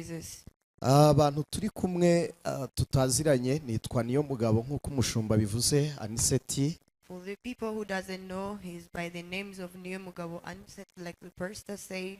Jesus. Abantu turi kumwe tutaziranye, nitwa Niyomugabo nk'uko umushumba bivuze, Anicet. For the people who doesn't know, he's by the names of Niyomugabo Anicet, like the pastor said.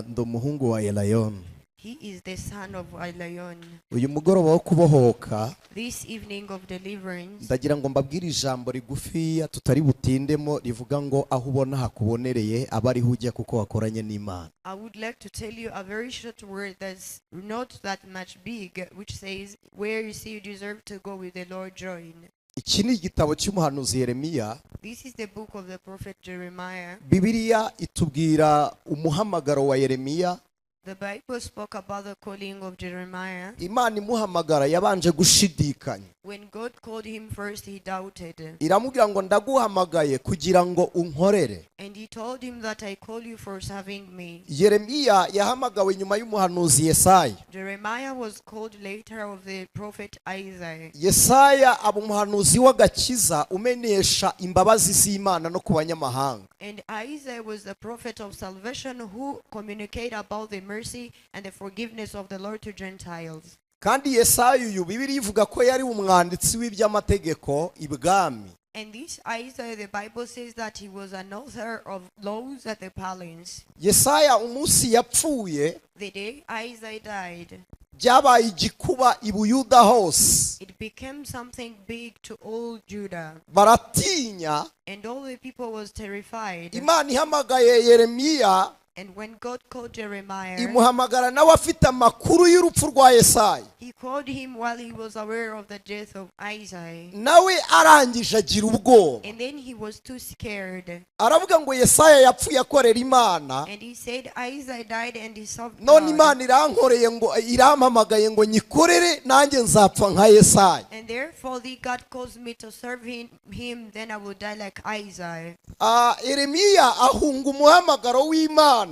Ndi umuhungu wa Elayon. He is the son of Elion. Uyu mugoroba wo kubohoka, This evening of deliverance, ndagira ngo mbabwire ijambo rigufiya tutari butindemo, rivuga ngo aho ubona hakubonereye aba ariho ujya kuko wakoranye n'Imana. I would like to tell you a very short word that's not that much big, which says, "Where you see you deserve to go with the Lord, join." Iki ni igitabo cy'umuhanuzi Yeremiya. This is the book of the prophet Jeremiah. Bibiliya itubwira umuhamagaro wa Yeremiya. The Bible spoke about the calling of Jeremiah. Imana imuhamagara yabanje gushidikanya. When God called him first, he doubted. Iramubwira ngo ndaguhamagaye kugira ngo unkorere. And he told him that I call you for serving me. Yeremiya yahamagawe nyuma y'umuhanuzi Yesaya. Jeremiah was called later of the prophet Isaiah. Yesaya aba umuhanuzi w'agakiza umenyesha imbabazi z'Imana no ku banyamahanga. And Isaiah was the prophet of salvation who communicate about the mercy and the forgiveness of the Lord to Gentiles. Kandi Yesaya uyu, Bibiliya ivuga ko yari umwanditsi w'iby'amategeko ibwami. And this Isaiah, the Bible says that he was an author of laws at the palace. Yesaya umunsi yapfuye, The day Isaiah died, byabaye igikuba i Buyuda hose. it became something big to all Judah. Baratinya. And all the people was terrified. Imana ihamagaye Yeremiya, And when God called Jeremiah, imuhamagara nawe afite amakuru y'urupfu rwa Yesaya. he called him while he was aware of the death of Isaiah. Nawe arangije agira ubwoba. And then he was too scared. Aravuga ngo Yesaya yapfuye akorera Imana, And he said, "Isaiah died and he served none God. Imana irankoreye ngo irampamagaye ngo nyikorere, nanjye nzapfa nka Yesaya. And therefore the God calls me to serve him, then I will die like Isaiah." Yeremiya ahunga umuhamagaro w'Imana.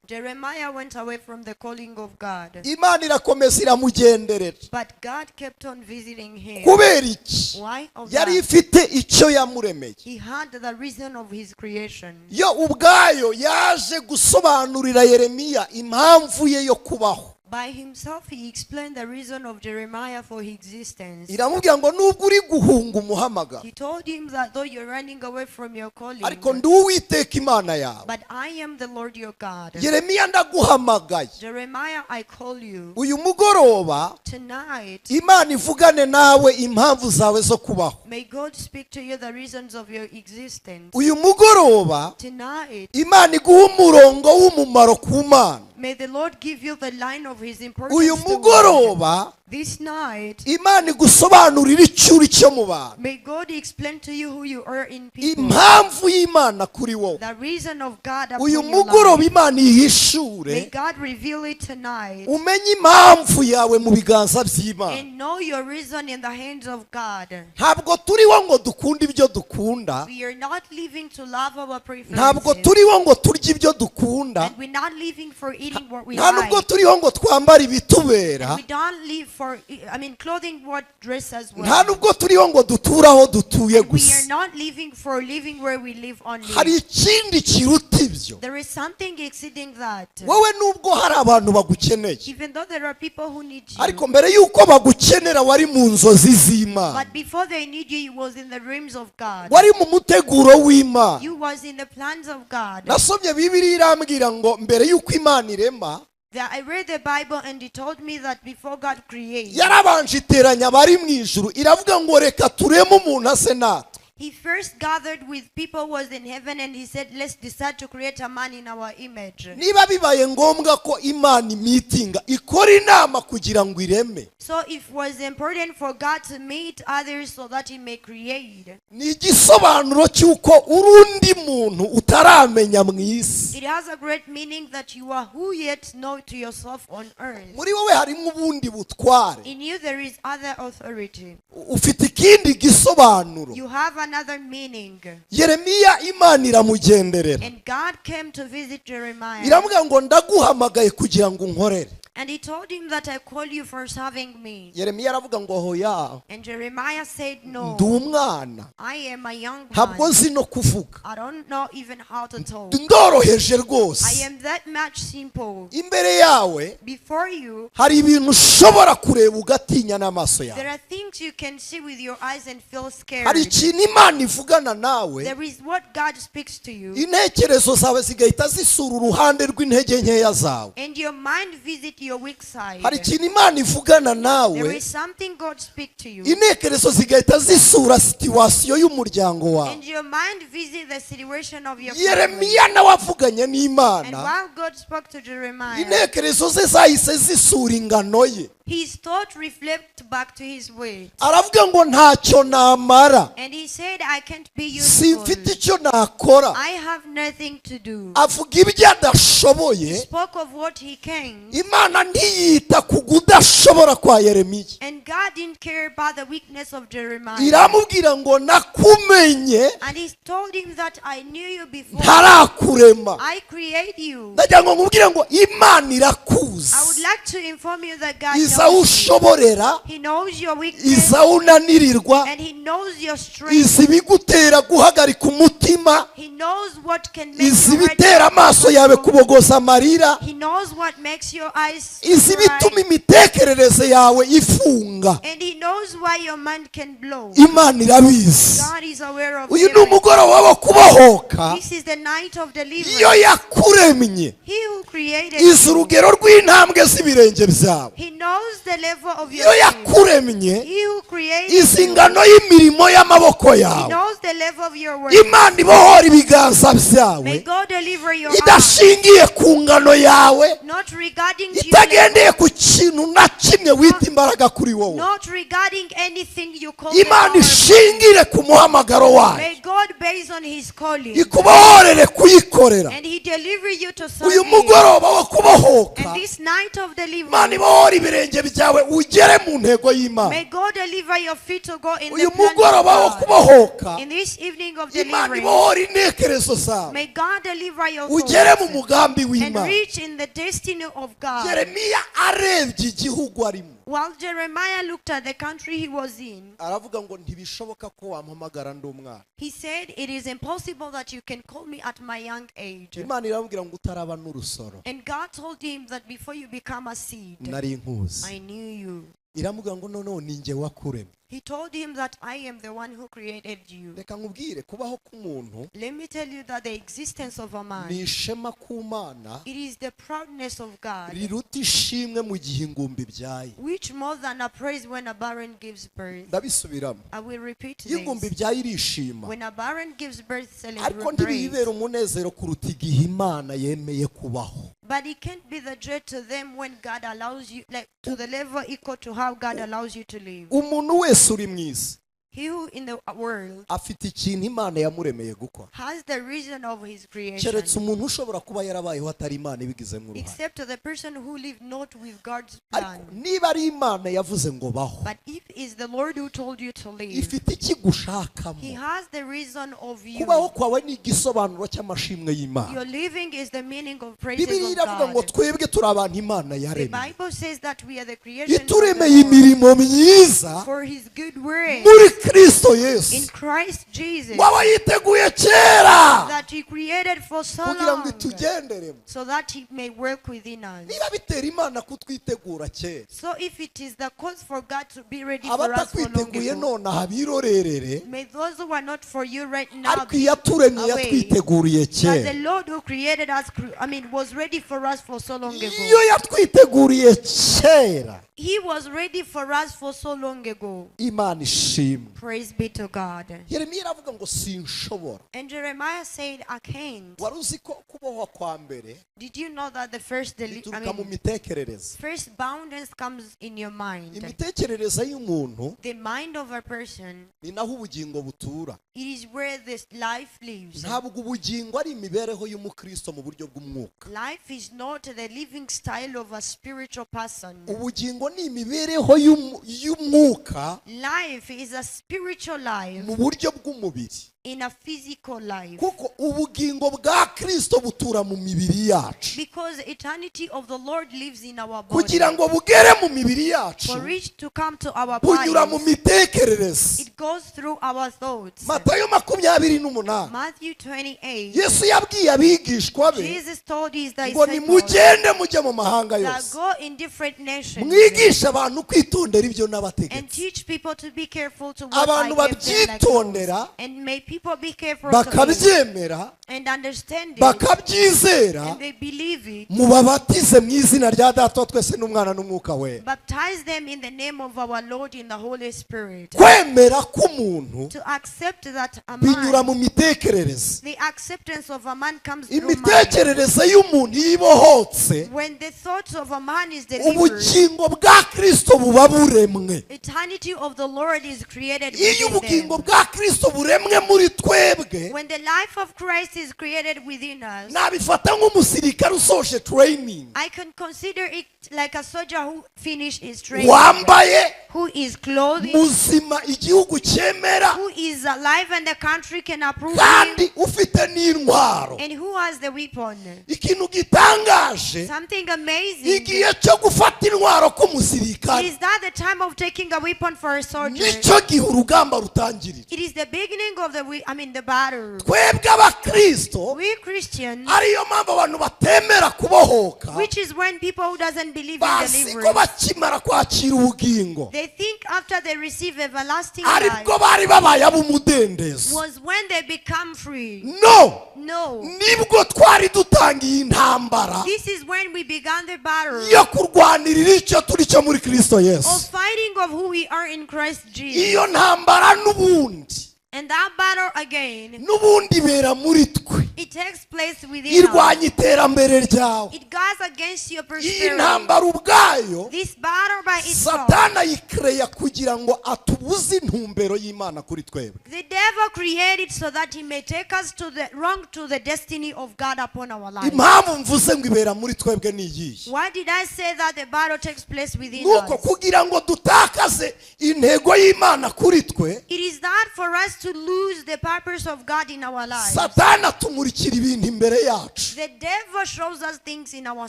Jeremiah went away from the calling of God. Imana irakomeza iramugenderera. But God kept on visiting him. Kubera iki? Why of Yari that? ifite icyo yamuremeye. He had the reason of his creation. Yo ubwayo yaje gusobanurira Yeremiya impamvu ye yo kubaho. By himself, he explained the reason of Jeremiah for his existence. Iramubwira ngo nubwo uri guhunga umuhamagaro, He told him that though you're running away from your calling, ariko ndi Uwiteka Imana yawe. but I am the Lord your God. Yeremiya, ndaguhamagaye. Jeremiah, I call you. Uyu mugoroba Tonight, Imana ivugane nawe impamvu zawe zo kubaho. may God speak to you the reasons of your existence. Uyu mugoroba Tonight, Imana iguha umurongo w'umumaro ku Mana. may the Lord give you the line of his importance Uyu to God. mugoroba This night, Imana igusobanurira icyo uri cyo mu bantu, may God explain to you who you are in people. impamvu y'Imana kuri wowe. The reason of God upon Uyu your mugoroba life. Imana ihishure, May God reveal it tonight. umenye impamvu yawe mu biganza by'Imana. And know your reason in the hands of God. Ntabwo turiho ngo dukunde ibyo dukunda. We are not living to love our Ntabwo preferences. turiho ngo turye ibyo dukunda. And we're not living for eating what we Nta nubwo like. turiho ngo twambare ibitubera. We don't live for, I mean, clothing what dresses Nta well. nubwo turiho ngo duture aho dutuye We are gusa. not living for living where we live only. Hari ikindi kiruta ibyo. There is something exceeding that. Wowe nubwo hari abantu bagukeneye, Even though there are people who need you, ariko mbere y'uko bagukenera wari mu nzozi z'Imana, but before they need you, you was in the realms of God. wari mu muteguro w'Imana. You was in the plans of God. Nasomye Bibiliya irambwira ngo mbere y'uko Imana irema, That I read the Bible and it told me that before God created, yarabanje iteranya abari mu ijuru, iravuga ngo reka tureme umuntu ase natwe. He first gathered with people who was in heaven and he said, "Let's decide to create a man in our image." Niba bibaye ngombwa ko Imana imitinga ikora inama kugira ngo ireme, So it was important for God to meet others so that he may create. Ni igisobanuro cy'uko uri undi muntu utaramenya mu isi. It has a great meaning that you are who yet know to yourself on earth. Muri wowe harimo ubundi butware. In you there is other authority. Ufite ikindi gisobanuro. You have another meaning. Yeremiya Imana iramugenderera. And God came to visit Jeremiah. Iramubwira ngo ndaguhamagaye kugira ngo unkorere. And he told him that I call you for serving me. Yeremiya aravuga ngo hoya. And Jeremiah said, No, Ndi umwana. I am a young Ntabwo man. nzi no kuvuga. I don't know even how to talk. Ndoroheje I rwose. am that much simple. Imbere yawe Before you, hari ibintu ushobora kureba ugatinya n'amaso yawe. there are things you can see with your eyes and feel Hari scared. ikintu Imana ivugana nawe, There is what God speaks to you, intekerezo zawe zigahita zisura uruhande rw'intege nkeya zawe. And your mind visit your weak side. Hari ikintu Imana ivugana There nawe, is something God speaks to you, intekerezo zigahita zisura situation y'umuryango wawe. And your mind visit the situation of your family. Yeremiya nawe avuganye And n'Imana, while God spoke to Jeremiah, intekerezo ze zahise zisura ingano ye. His thought reflect back to his weight. Aravuga ngo ntacyo namara. And he said, I can't be useful. Simfite icyo nakora. I have nothing to do. Avuga ibyo adashoboye. He spoke of what he can. Imana ntiyita ku kudashobora kwa Yeremiya. And God didn't care about the weakness of Jeremiah. Iramubwira ngo nakumenye And he told him that I knew you before. ntarakurema. I create you. Ndagira ngo nkubwire ngo Imana I would irakuzi. like to inform you that God Izi aho knows you. ushoborera, He knows your weakness izi aho unanirirwa, and he knows your strength. izi ibigutera guhagarika umutima, He knows what can make izi your heart ibitera amaso yawe kubogoza amarira, He knows what makes your eyes izi cry. ibituma imitekerereze yawe ifunga. And he knows why your mind can blow. Imana irabizi. God is aware of Uyu ni everything. umugoroba wo kubohoka. This is the night of deliverance. Iyo yakuremye He who created izi you, urugero rw'intambwe z'ibirenge byawe. he knows the level of Iyo your faith. yakuremye He who created izi you, ingano y'imirimo y'amaboko he yawe. knows the level of your work. Imana ibohora ibiganza byawe May God deliver your arm, idashingiye ku ngano yawe, not regarding to your level, itagendeye ku kintu na kimwe wita imbaraga kuri wowe. Not regarding anything you call the Imana power. ishingire ku muhamagaro wayo, May God based on his calling ikubohorere kuyikorera. And he deliver you to serve Uyu him. Mugoroba wo kubohoka, And this night of Imana deliverance, ibohora ibirenge byawe ugere mu ntego y'Imana. May God deliver your feet to go in Uyu the plan of mugoroba wo God. kubohoka, In this evening of Imana deliverance, ibohora intekerezo zawe may God deliver your ugere mu thoughts mugambi and w'Imana. reach in the destiny of God. Yeremiya arebye igihugu arimo, While Jeremiah looked at the country he was in, aravuga ngo ntibishoboka ko wampamagara ndi umwana. He said, It is impossible that you can call me at my young age. Imana iramubwira ngo utaraba n'urusoro And God told him that before you become a seed, nari nkuzi. I knew you. Iramubwira ngo noneho ni njye wakuremye. He told him that I am the one who created you. Reka nkubwire kubaho k'umuntu Let me tell you that the existence of a man, ni ishema ku Mana it is the proudness of God, riruta ishimwe mu gihe ingumba ibyaye. Which more than a praise when a barren gives birth. Ndabisubiramo. I will repeat Iyo ingumba this. ibyaye irishima, When a barren gives birth, ariko celebrate. ntibiyibera umunezero kuruta igihe Imana yemeye kubaho. But it can't be the joy to them when God allows you, like to the level equal to how God allows you to live. Umuntu wese uri mu isi He who in the world afite ikintu Imana yamuremeye gukora, has the reason of his creation, keretse umuntu ushobora kuba yarabayeho atari Imana ibigizemo uruhare. Except the person who lived not with God's Ariko plan. Niba ari Imana yavuze ngo baho, But if it's the Lord who told you to live, ifite ikigushakamo. He has the reason of you. Kubaho kwawe ni igisobanuro cy'amashimwe y'Imana. Your living is the meaning of praises Bibiliya of iravuga ngo God. twebwe turi abantu Imana The yaremye, Bible says that we are the creation of the ituremeye Lord imirimo myiza for His good work muri Kristo in Yesu, Christ Jesus waba yiteguye kera that He created for so kugira ngo long itugenderemo. So that He may work within us. Niba bitera Imana kutwitegura kera, So if it is the cause for God to be ready for us for long abatakwiteguye ago, nonaha birorerere, may those who are not for you right now ariko be iyaturemye away. yatwiteguriye But the kera. Lord who created us, I mean, was ready for us for so long ago. Iyo yatwiteguriye kera. He was ready for us for so long ago. Imana ishimwe. Praise be to God. Yeremiya aravuga ngo sinshobora. And Jeremiah said, I can't. Wari uzi ko kubohwa kwa mbere Did you know that the first, I bituruka mu mean, mitekerereze? First boundness comes in your mind? Imitekerereze y'umuntu The mind of a person, ni naho ubugingo butura. It is where this life lives. Ntabwo ubugingo ari imibereho y'umukristo mu buryo bw'umwuka. Life is not the living style of a spiritual person. Ubugingo ni imibereho y'umu- y'umwuka Life is a spiritual life mu buryo bw'umubiri. In a physical life. Kuko ubugingo bwa Kristo butura mu mibiri yacu. Because eternity of the Lord lives in our body. Kugira ngo bugere mu mibiri yacu, For it to come to our bunyura mu bodies, mitekerereze. It goes through our thoughts. Matayo 28, Matthew 28, Yesu yabwiye abigishwa be Jesus told his ngo disciples nimugende mujye mu mahanga that yose, go in different nations mwigishe abantu kwitondera ibyo and n'abategetsi. Teach people to be careful to what Abantu I gave them like laws. babyitondera, And may people be careful to it bakabyemera, and understand it bakabyizera, and they believe it. Mubabatize mu izina rya Data wa twese n'Umwana n'Umwuka Wera. Baptize them in the name of our Lord in the Holy Spirit. Kwemera k'umuntu To accept that a binyura man, mu mitekerereze. The acceptance of a man comes through mind. Imitekerereze y'umuntu iyo ibohotse, When the thoughts of a man is delivered, ubugingo bwa Kristo buba buremwe. Eternity of the Lord is created Iyo within ubugingo them. Bwa Kristo buremwe muri twebwe, When the life of Christ is created within us, nabifata nk'umusirikare usoje training, I can consider it like a soldier who finished his training, wambaye, who is clothed, muzima igihugu cyemera, who is alive and the country can approve him, kandi ufite n'intwaro. And who has the weapon. Ikintu gitangaje, Something amazing igihe cyo gufata intwaro k'umusirikare is that the time of taking a weapon for a soldier. Nicyo gihe urugamba rutangirira. It is the beginning of the I mean the battle. Twebwe abakristo, We Christians, ariyo mpamvu abantu batemera kubohoka, which is when people who doesn't believe in bazi ko deliverance, bakimara kwakira ubugingo they think after they receive everlasting life aribwo bari babaye ab'umudendezo. Was when they become free. No. No. Nibwo twari dutangiye intambara This is when we began the battle yo kurwanirira icyo turi cyo muri Kristo Yesu. Of fighting of who we are in Christ Jesus. Iyo ntambara n'ubundi And that battle again, n'ubundi ibera muri twe, it takes place within us. Irwanya iterambere ryawe. It goes against your Iyi prosperity. ntambara ubwayo, This battle by itself, Satani ayikereya kugira ngo atubuze intumbero y'Imana kuri twebwe. The devil created so that he may take us to the wrong to the destiny of God upon our life. Impamvu mvuze ngo ibera muri twebwe ni iyihe? Why did I say that the battle takes place within Nuko us? Kugira ngo dutakaze intego y'Imana kuri twe, It is that for us to lose the purpose of God in our lives. Satani atumurikira ibintu imbere yacu. The devil shows us things in our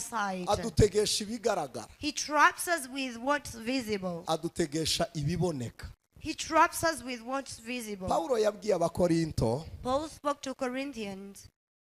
sight. Adutegesha ibigaragara. He traps us with what's visible. Adutegesha ibiboneka. He traps us with what's visible. Pawulo yabwiye Abakorinto, Paul spoke to Corinthians,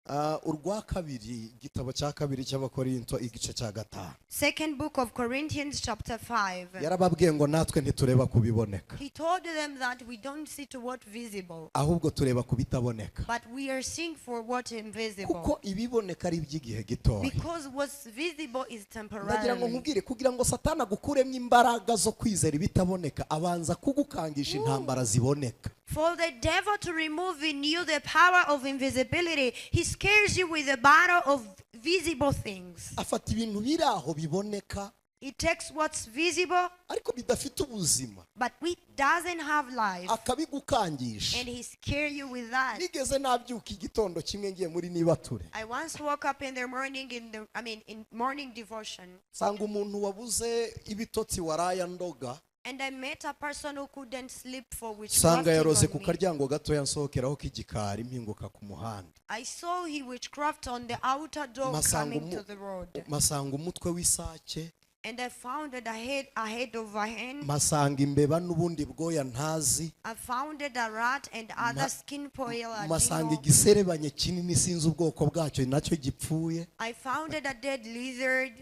ah, urwa kabiri, igitabo cya kabiri cy'Abakorinto, igice cya gatanu. Second book of Corinthians, chapter 5. Yarababwiye ngo natwe ntitureba ku biboneka, He told them that we don't see to what visible, ahubwo tureba ku bitaboneka, but we are seeing for what invisible. Kuko ibiboneka ari iby'igihe gitoya. Because what's visible is Ndagira ngo temporary. Nkubwire, kugira ngo Satani agukuremo imbaraga zo kwizera ibitaboneka, abanza kugukangisha intambara ziboneka. For the devil to remove in you the power of invisibility, he scares you with the battle of visible things. Afata ibintu biri aho biboneka, He takes what's visible, ariko bidafite ubuzima, but it doesn't have life, akabigukangisha. And he scares you with that. Nigeze nabyuka igitondo kimwe ngiye muri nibature, I once woke up in the morning in the I mean in morning devotion, nsanga umuntu wabuze ibitotsi waraye andoga, and I met a person who couldn't sleep for witchcraft nsanga yaroze on ku me. Karyango gatoya nsohokeraho k'igikari mpinguka ku muhanda. I saw he witchcraft on the outer door Masanga coming to the road. Masanga umutwe w'isake, And I found that a head of a hen. masanga imbeba n'ubundi bwoya ntazi, I found a rat and other skin poil. I didn't masanga know. Igiserebanye kinini sinzi ubwoko bwacyo nacyo gipfuye. I found a dead lizard,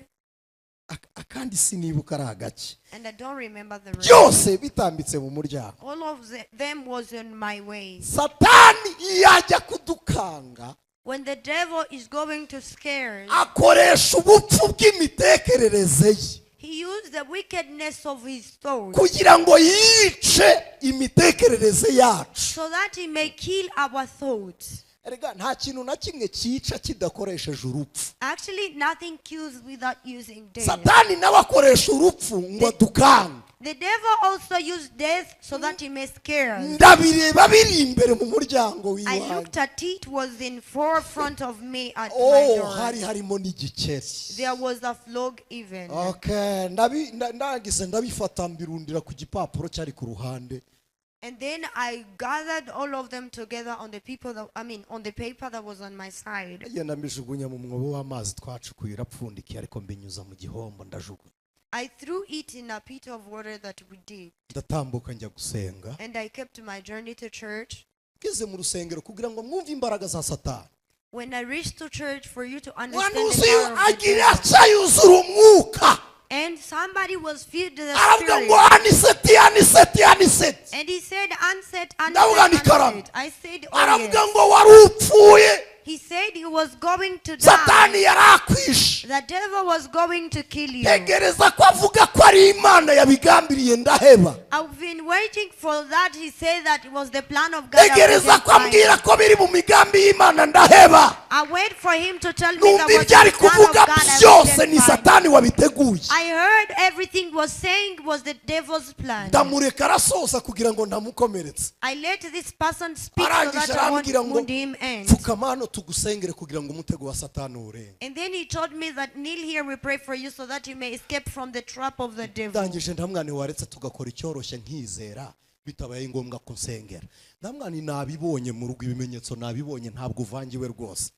Akandi sinibuka ari agake. And I don't remember the rest. Byose bitambitse mu muryango. All of them was on my way. Satani iyo ajya kudukanga, When the devil is going to scare us, akoresha ubupfu bw'imitekerereze ye he used the wickedness of his thoughts kugira ngo yice imitekerereze yacu. So that he may kill our thoughts. Erega nta kintu na kimwe cyica kidakoresheje urupfu. Actually, nothing kills without using death. Satani nawe akoresha urupfu ngo adukange. The devil also used death so that he may scare us. Ndabireba biri imbere mu muryango I w'iwanjye. Looked at it was in forefront of me at my Oh, door. hari harimo n'igikeri. There was a frog even. Okay, ndagize ndabifata mbirundira ku gipapuro cyari ku ruhande. And then I gathered all of them together on the people that I mean on the paper that was on my side. Ngenda mbijugunya mu mwobo w'amazi twacukuye urapfundikiye ariko mbinyuza mu gihombo ndajugunya. I threw it in a pit of water that we did. Ndatambuka njya gusenga. And I kept my journey to church. Ngeze mu rusengero kugira ngo mwumve imbaraga za Satani. When I reached to church, for you to understand the Muhanuzi power of the agira devil. atya yuzura umwuka. And somebody was filled with the Aravuga ngo Spirit. Aniseti, Aniseti, Aniseti. And he said, "Unset, Ndavuga unset, nti karame. unset." I said, "Oh Aravuga yes." ngo wari upfuye. He said he was going to die. Satani yarakwishe. The devil was going to kill you. Tegereza ko avuga ko ari Imana yabigambiriye ndaheba. I've been waiting for that. He said that it was the plan of God. I Tegereza couldn't ko find. ambwira ko biri mu migambi y'Imana ndaheba. I wait for him to tell me that Numva was ibyo ari the plan of kuvuga God. I byose couldn't ni find. Satani wabiteguye. I heard everything was saying was the devil's plan. Ndamureka arasoza kugira ngo ntamukomeretse. I let this person speak so Arangije that I won't arambwira ngo wound him end. pfukama hano tugusengere kugira ngo umutego wa Satani urenge. And then he told me that kneel here, we pray for you so that you may escape from the trap of the devil. Ndangije ndamwana waretse tugakora icyoroshye nkizera bitabaye ngombwa ko nsengera. Ndamwana nabibonye mu rugo ibimenyetso nabibonye ntabwo uvangiwe rwose.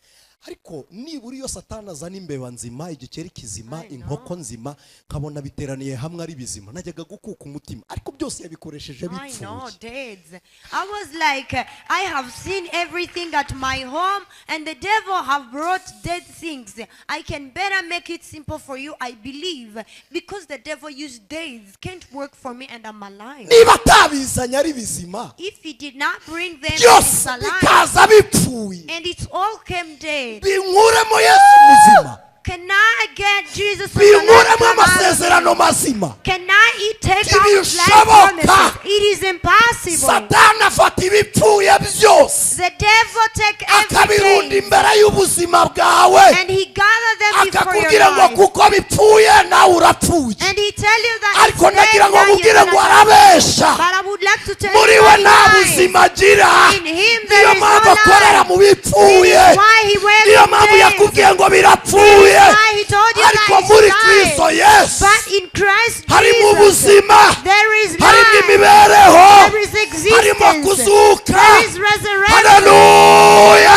Ariko nibura iyo Satani azana imbeba nzima, igikeri kizima, I know. inkoko nzima, nkabona biteraniye hamwe ari bizima, najyaga gukuka umutima ariko byose yabikoresheje I know, bipfuye. deads. I was like, I have seen everything at my home, and the devil have brought dead things. I can better make it simple for you, I believe, because the devil used deads can't work for me, and I'm alive. Niba atabizanye ari bizima, If he did not bring them, it's byose alive, bikaza bipfuye, and it all came dead. binkuremo Yesu muzima, Can I get Jesus who's alive binkuremo come out of amasezerano mazima. Can I eat take out life Ntibishoboka. promises? It is impossible. Satani afata ibipfuye byose The devil take akabirunda everything imbere y'ubuzima bwawe, and he gather them before your akakubwira ngo life. kuko bipfuye nawe urapfuye. And he tell you that it's Ariko dead, ndagira ngo now you're nkubwire ngo gonna die. arabesha. But I would like to tell Muri you we that nta he lies. buzima agira. In him there Niyo is mpamvu no akorera life. mu bipfuye. It is why he works Niyo with mpamvu death. yakubwiye ngo birapfuye. Why he told you Ariko that muri it's Kristo life. Yesu But in Christ harimo Jesus ubuzima, there is harimo life. imibereho, There is harimo existence. kuzuka. There is resurrection. Haleluya!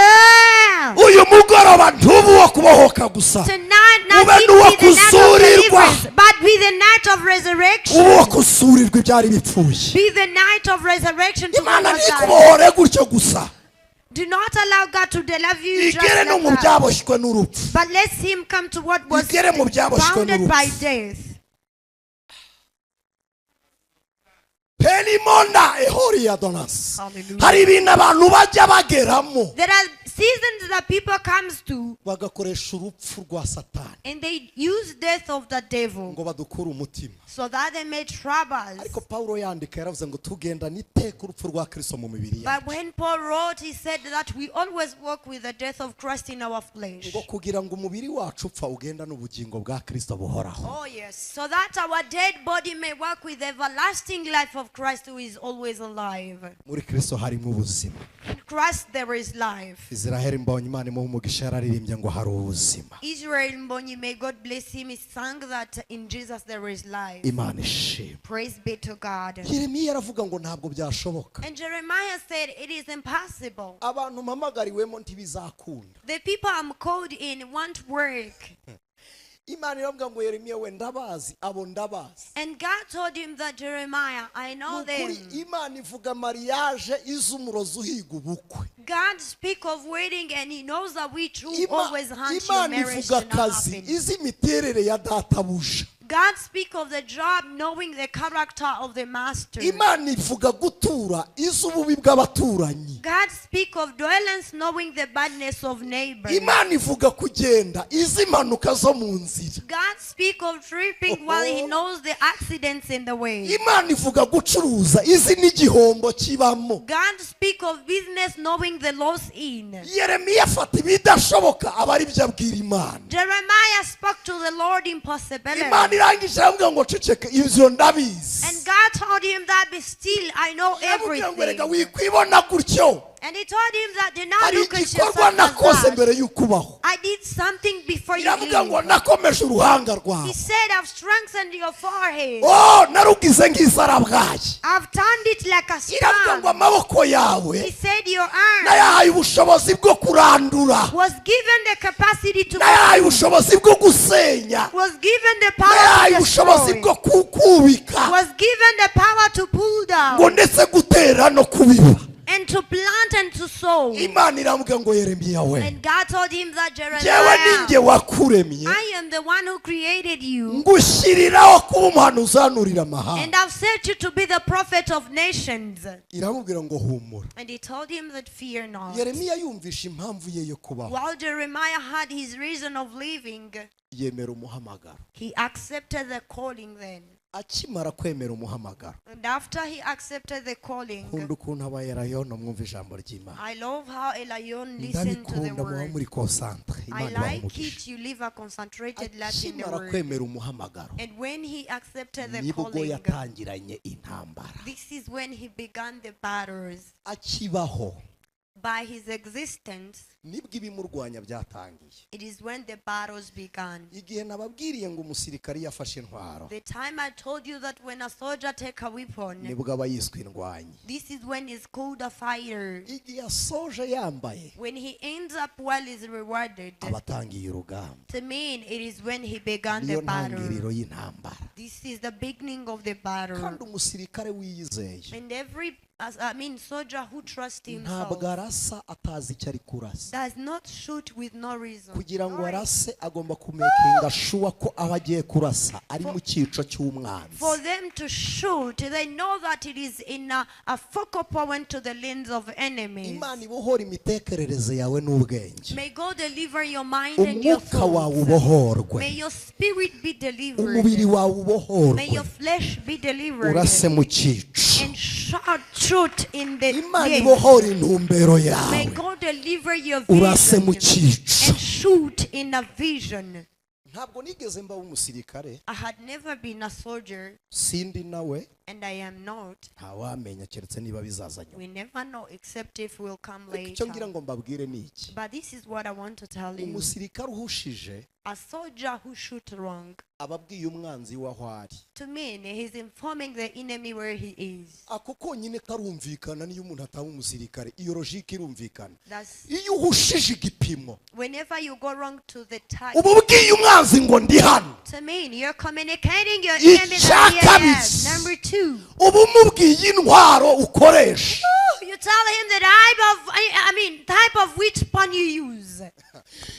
Hallelujah. Uyu mugoroba ntubu wo kubohoka gusa, Tonight, not ube it n'uwo be the night of kuzurirwa. deliverance, but be the night of Ube resurrection. uwo kusurirwa ibyari bipfuye. Be the night of resurrection to Imana what was died. ntikubohore gutyo gusa, Do not allow God to deliver you just igere no mu like that. byaboshywe n'urupfu. But let him come to what was Igere mu byaboshywe bounded by n'urupfu. death. Pelimona ehoriya donasi. Hallelujah. Hari ibintu abantu bajya bageramo There are seasons that people comes to bagakoresha urupfu rwa Satani and they use death of the devil ngo badukure umutima. so that they may trouble us. Ariko Pawulo yandika yaravuze ngo tugendane iteka urupfu rwa Kristo mu mibiri But yacu, when Paul wrote, he said that we always walk with the death of Christ in our flesh. ngo kugira ngo umubiri wacu upfa ugendane ubugingo bwa Kristo buhoraho. Oh, yes. So that our dead body may work with the everlasting life of Christ who is always alive. Muri Kristo harimo ubuzima. In Christ there is life. Israel Mbonyi Imana imuhe umugisha yararirimbye ngo hari ubuzima. Israel Mbonyi, may God bless him, he sang that in Jesus there is life. Imana ishimwe. Praise be to God. Yeremiya aravuga ngo ntabwo byashoboka. And Jeremiah said, it is impossible. Abantu mpamagariwemo ntibizakunda. The people I'm called in won't work. Imana iravuga ngo Yeremiya we ndabazi, abo ndabazi. And God told him that Jeremiah, I know Nukuri them. Imana ivuga mariage iz'umurozi uhiga ubukwe. God speak of waiting and he knows that we too always hunt your Imana marriage ivuga to not akazi happen. iz'imiterere ya databuja. God speak of the job knowing the character of the master. Imana ivuga gutura iz'ububi bw'abaturanyi. God speak of dwellings knowing the badness of neighbors. Imana ivuga kugenda iz'impanuka zo mu nzira. God speak of tripping while he knows the accidents in the way. Imana ivuga gucuruza izi n'igihombo kibamo. God speak of business knowing the loss in. Yeremiya afata ibidashoboka aba ari byo abwira Imana. Jeremiah spoke to the Lord impossibility. Imana irangije aramubwira ngo ceceka ibyo ndabizi. And God told him that be still, I know Aramubwira ngo erega everything. wikwibona gutyo. And he told him that do not Hari look at igikorwa yourself as nakoze that. Mbere y'uko ubaho. I did something before you Iravuga ngo live. nakomeje uruhanga rwawe. He said, I've strengthened your forehead. Oh, narugize nk'isarabwayi. I've turned it like a Iravuga ngo star. amaboko yawe He said, your arm nayahaye ubushobozi bwo kurandura, was given the capacity to, nayahaye ubushobozi bwo gusenya, was given the power nayahaye to ubushobozi destroy, bwo kubika, was given the power to pull ngo down ndetse gutera no kubiba. And to plant and to sow. Imana iramubwira ngo Yeremiya we, And God told him that njyewe Jeremiah, ninjye wakuremye, I am the one who created you, ngushyiriraho kuba umuhanuzi uhanurira amahanga. And I've set you to be the prophet of nations. Iramubwira ngo humura. And he told him that fear not. Yeremiya yumvisha impamvu ye yo kubaho, While Jeremiah had his reason of living, yemera umuhamagaro. He accepted the calling then. Akimara kwemera umuhamagaro, And after he accepted the calling, nkunda ukuntu aba Elayono mwumva ijambo ry'Imana. I love how Elion listened to the Ndabikunda muba word. muri concentré. I Imana ibaha like umugisha. it, you live a concentrated life in the Akimara word. kwemera umuhamagaro, And when he accepted the nibwo calling, yatangiranye intambara. This is when he began the battles. Akibaho, By his existence, nibwo ibimurwanya byatangiye. It is when the battles began. Igihe nababwiriye ngo umusirikari yafashe intwaro, The time I told you that when a soldier take a weapon, nibwo aba yiswe indwanyi. This is when he's called a fighter. Igihe asoje yambaye, When he ends up well is rewarded. Aba atangiye urugamba. To mean it is when he began Niyo the battle. ntangiriro y'intambara. This is the beginning of the battle. Kandi umusirikare wiyizeye And every, as I mean, soldier who trusts ntabwo himself arasa atazi icyo ari kurasa. Does not shoot with no reason. Kugira ngo arase agomba kumakinga sure ko aho agiye kurasa ari mu cyico cy'umwanzi. For them to shoot, they know that it is in a focal point to the lens of enemies. Imana ibohora imitekerereze yawe n'ubwenge. May God deliver your mind and your Umwuka wawe thoughts. ubohorwe. May your spirit be Umubiri delivered. Wawe May ubohorwe. Your flesh be delivered. Urase mu cyico. And shout truth in the Imana gate. Ibohora intumbero May yawe. God deliver your Urase mu vision cyico. And shoot in a vision. Ntabwo nigeze mba umusirikare. I had never been a soldier, Sindi nawe. And I am not. Ntawamenya keretse niba bizaza nyuma. We never know except if we'll come Ariko icyo ngira later. Ngo mbabwire ni iki. But this is what I want to tell you. Umusirikare uhushije A soldier who shoot wrong, aba abwiye umwanzi w'aho ari. To me, he's informing the enemy where he is. Ako konyine karumvikana niyo umuntu ataba umusirikare iyo logique irumvikana. That's Iyo uhushije igipimo, whenever you go wrong to the target. Uba ubwiye umwanzi ngo ndi hano. To me, you're communicating your enemy that here I am. Icya Number two, uba umubwiye intwaro ukoresha. You tell him the type of, I mean, type of weapon you use.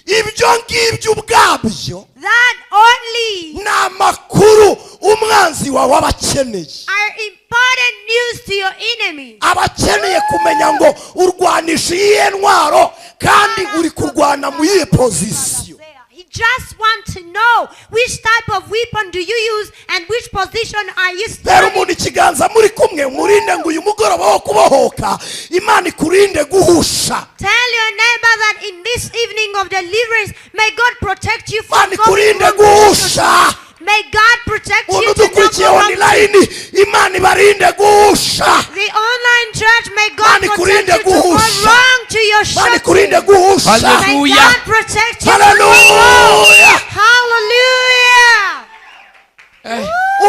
Ibyo ngibyo ubwabyo That only ni amakuru umwanzi wawe aba akeneye. Are important news to your enemy. Aba akeneye kumenya ngo urwanisha iyihe ntwaro kandi uri kurwana mu yihe position. He just wants to know which type of weapon do you use and which position are you Tera standing. Umuntu ikiganza muri kumwe murinde ngo uyu mugoroba wo kubohoka Imana ikurinde guhusha. Tell your neighbor that in this evening of deliverance, may God protect you from Imana going ikurinde wrong. Guhusha. May God protect Umuntu you to not udukurikiye go wrong. Online Imana ibarinde guhusha. The online church, may God Imana protect ikurinde you to go guhusha. wrong to your Imana shooting. ikurinde guhusha. May Hallelujah. God protect you to go wrong. Hallelujah. Hallelujah.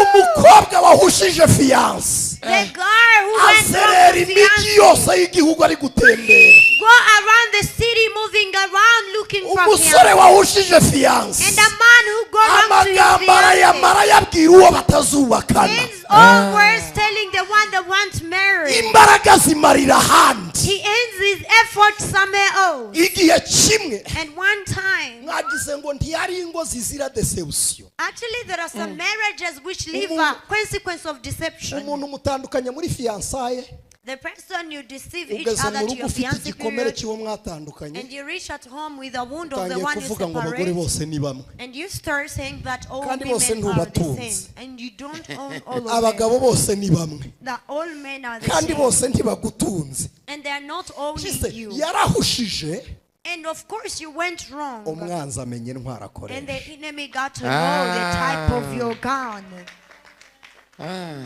Umukobwa wahushije fiancé The girl who went azerera wrong to imijyi fiancé yose y'igihugu ari gutembera. Go around the city moving around looking for Umusore fiancé. Wahushije fiancé And a man who go wrong to his amagambo fiancé arayamara yabwira uwo batazubakana. Ends all words telling the one that wants married. Imbaraga zimarira ahandi. He ends his effort somewhere else. Igihe kimwe And one time, mwagize ngo ntiyari ingo zizira deception. Actually, there are some marriages which leave a consequence of deception. Umuntu mutandukanye muri fiançailles, The person you deceive each ugeze mu other to rugo your ufite fiancé igikomere period, cy'uwo mwatandukanye, and you reach at home with a wound of the utangiye one you kuvuga ngo abagore separate, bose ni bamwe, and you start saying that all Kandi bose women are the ntubatunze. Same, and you don't own all of them. Abagabo bose ni bamwe, That all men are the kandi same, bose ntibagutunze. And they are not owning Kise, you. Yarahushije. And of course, you went wrong. Umwanzi amenya intwaro And akoresha. the enemy got to know the type of your gun. Ah.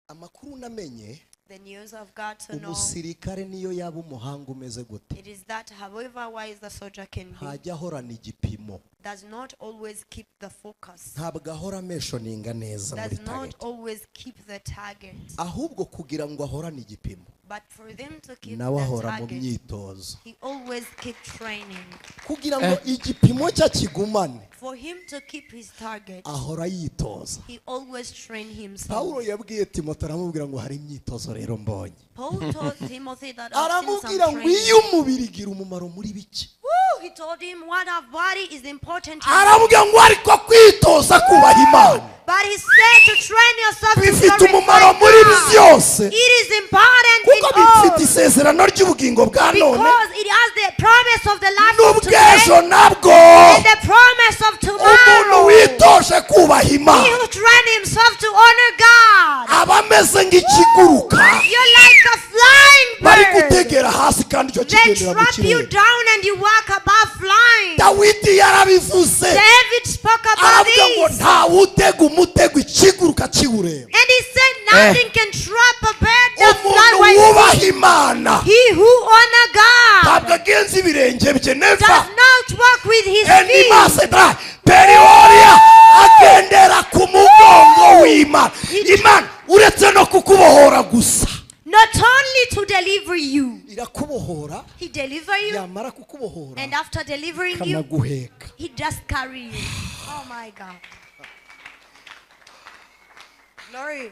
Amakuru namenye, The news I've got to know, Umusirikare niyo yaba umuhanga umeze gute, it is that however wise the soldier can be, ntajya ahorana igipimo, does not always keep the focus, ntabwo ahora ameshoninga neza muri does not target, always keep the target. Ahubwo kugira ngo ahorane igipimo, But for them to keep nawe the ahora mu target, myitozo he always keep training. Kugira ngo igipimo cye akigumane, For him to keep his target, ahora yitoza. He always train himself. Pawulo yabwiye Timote aramubwira ngo hari imyitozo rero mbonye. Paul told Timothy that I've seen some Aramubwira ngo training. iyo umubiri igira umumaro muri bike. Woo! He told him what our body is important to Aramubwira ngo ariko kwitoza kubaha Imana But he said to train yourself to bifite umumaro glorify muri God. byose, It is important in kuko bifite all isezerano ry'ubugingo bwa none because it has the promise of the life of today n'ubw'ejo nabwo. And the promise of Umuntu tomorrow. witoje kubaha He Imana who train himself to honor God, aba ameze nk'ikiguruka you're like a flying bari bird. gutegera hasi kandi icyo They kigendera mu trap you kirere. Down and you walk above flying. Dawidi yarabivuze, David spoke about aravuga ngo this. ntawe utega umutego ikiguruka kiwureba. And he said nothing can trap a bird that fly Umuntu while wubaha Imana He who honor God ntabwo agenza ibirenge bye neva does not walk with his feet. endimasedra perioria agendera ku mugongo w'Imana. Imana uretse no kukubohora gusa, Not only to deliver you, irakubohora, he deliver you, yamara kukubohora and after delivering you, ikanaguheka. He just carry you. Oh my God. Glory.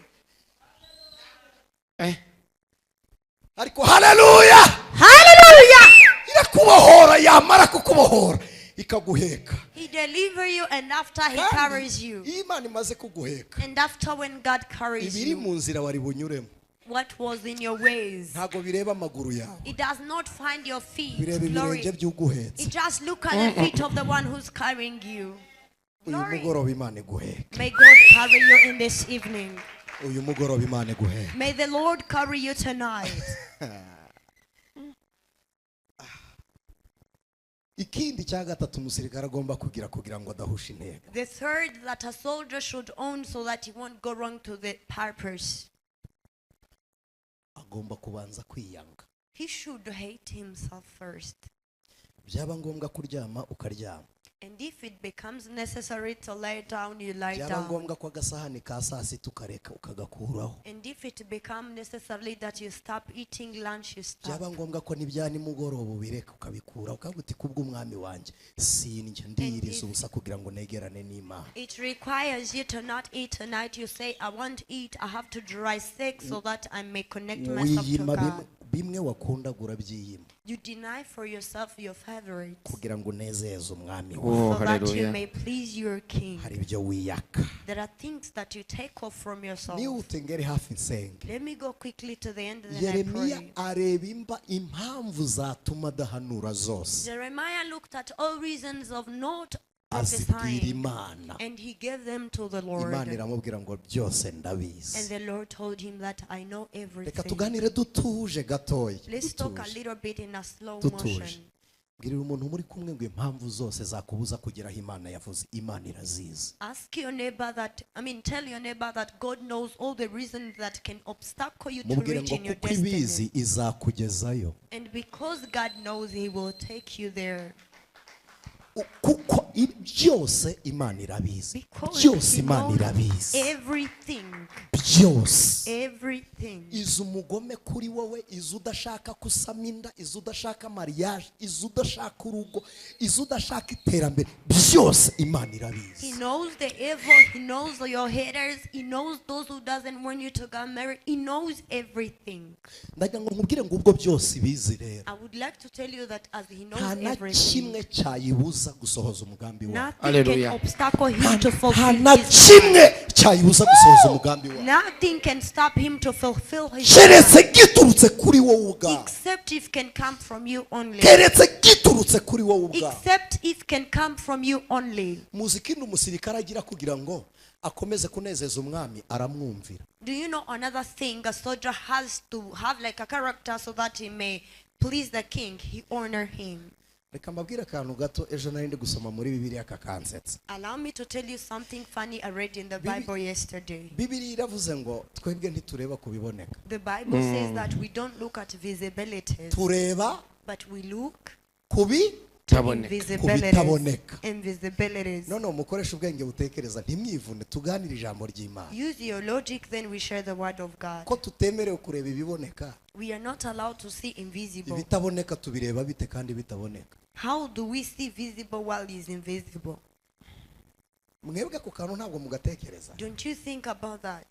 Ariko haleluya. Hallelujah. Irakubohora, yamara kukubohora ikaguheka. He deliver you, and after he Kandi carries you. iyo Imana imaze kuguheka, And after when God carries ibiri you, mu nzira wari bunyuremo what was in your ways, ntabwo bireba amaguru yawe, it does not find your feet. bireba Glory. ibirenge by'uguhetse. It just look at the feet of the one who's carrying you. Uyu Glory. Mugoroba Imana iguheka. May God carry you in this evening. Uyu mugoroba Imana iguheka. May the Lord carry you tonight. Ikindi cya gatatu umusirikare agomba kugira kugira ngo adahusha intego, The third that a soldier should own so that he won't go wrong to the purpose. Agomba kubanza kwiyanga. He should hate himself first. Byaba ngombwa kuryama ukaryama. And if it becomes necessary to lie down, you lie Byaba down. ngombwa ko agasahani ka saa sita ukareka ukagakuraho. And if it becomes necessary that you stop eating lunch, you stop. Byaba ngombwa ko n'ibya nimugoroba ubireka ukabikura ukavuga uti kubw'umwami wanjye sindya ndiyiriza ubusa kugira ngo negerane n'Imana. It requires you to not eat tonight. You say, I won't eat. I have to dry sick so that I may connect myself to Wiyima God. Bimwe, bimwe wakundaga urabyiyima You deny for yourself your favorites kugira ngo unezeze umwami wawe. Oh, so that you hallelujah. may please your king. Hari ibyo wiyaka. There are things that you take off from yourself. Nihute ngere hafi nsenge. Let me go quickly to the end, then I Yeremiya pray. Areba imba impamvu zatuma adahanura zose, Jeremiah looked at all reasons of not azibwira prophesying Imana. And he gave them to the Lord. Imana iramubwira ngo byose And ndabizi. the Lord told him that I know Reka everything. tuganire dutuje gatoya. Let's talk a Dutuje. Little bit in a slow Dutuje. motion. Bwirira umuntu muri kumwe ngo impamvu zose zakubuza kugera aho Imana yavuze Imana irazizi. Ask your neighbor that, I mean, tell your neighbor that God knows all the reasons that can obstacle you to Mubwire reach ngo in your kuko ibizi destiny. izakugezayo. And because God knows, He will take you there. Kuko byose Imana irabizi. Because Byose He Imana knows irabizi. Everything. Byose. Everything. Izi umugome kuri wowe, izi udashaka kusama inda, izi udashaka mariage, izi udashaka urugo, izi udashaka iterambere, byose Imana He irabizi. Knows the evil. He knows your haters. He knows those who doesn't want you to get married. He knows everything. Ndagira ngo nkubwire ngo ubwo byose ibizi rero, I would like to tell you that as He knows nta na everything, kimwe cyayibuza gusohoza umugambi wawe. Nothing Hallelujah. can obstacle him to Nta fulfill na his kimwe cyayibuza gusohoza umugambi wawe, Nothing can stop him to fulfill his keretse plan, giturutse kuri wowe ubwawe. Except if can come from you only. Keretse giturutse kuri wowe ubwawe. Except if can come from you only. Muzi ikindi umusirikare agira kugira ngo akomeze kunezeza umwami? Aramwumvira. Do you know another thing a soldier has to have, like a character, so that he may please the king? He honor him. Reka mbabwire akantu gato ejo nari ndi gusoma muri Bibiliya kakansetsa. Allow me to tell you something funny I read in the Bible yesterday. Bibiliya iravuze ngo twebwe ntitureba ku biboneka. The Bible says that we don't look at visibilities, tureba but we look kubi Taboneka. invisibilities. Kubitaboneka. Invisibilities. None mukoresha ubwenge butekereza, ntimwivune, tuganire ijambo ry'Imana. Use your logic, then we share the word of God. Ko tutemerewe kureba ibiboneka, We are not allowed to see invisible. ibitaboneka tubireba bite kandi bitaboneka? How do we see visible while is invisible? Mwebwe ako kantu ntabwo mugatekereza. Don't you think about that?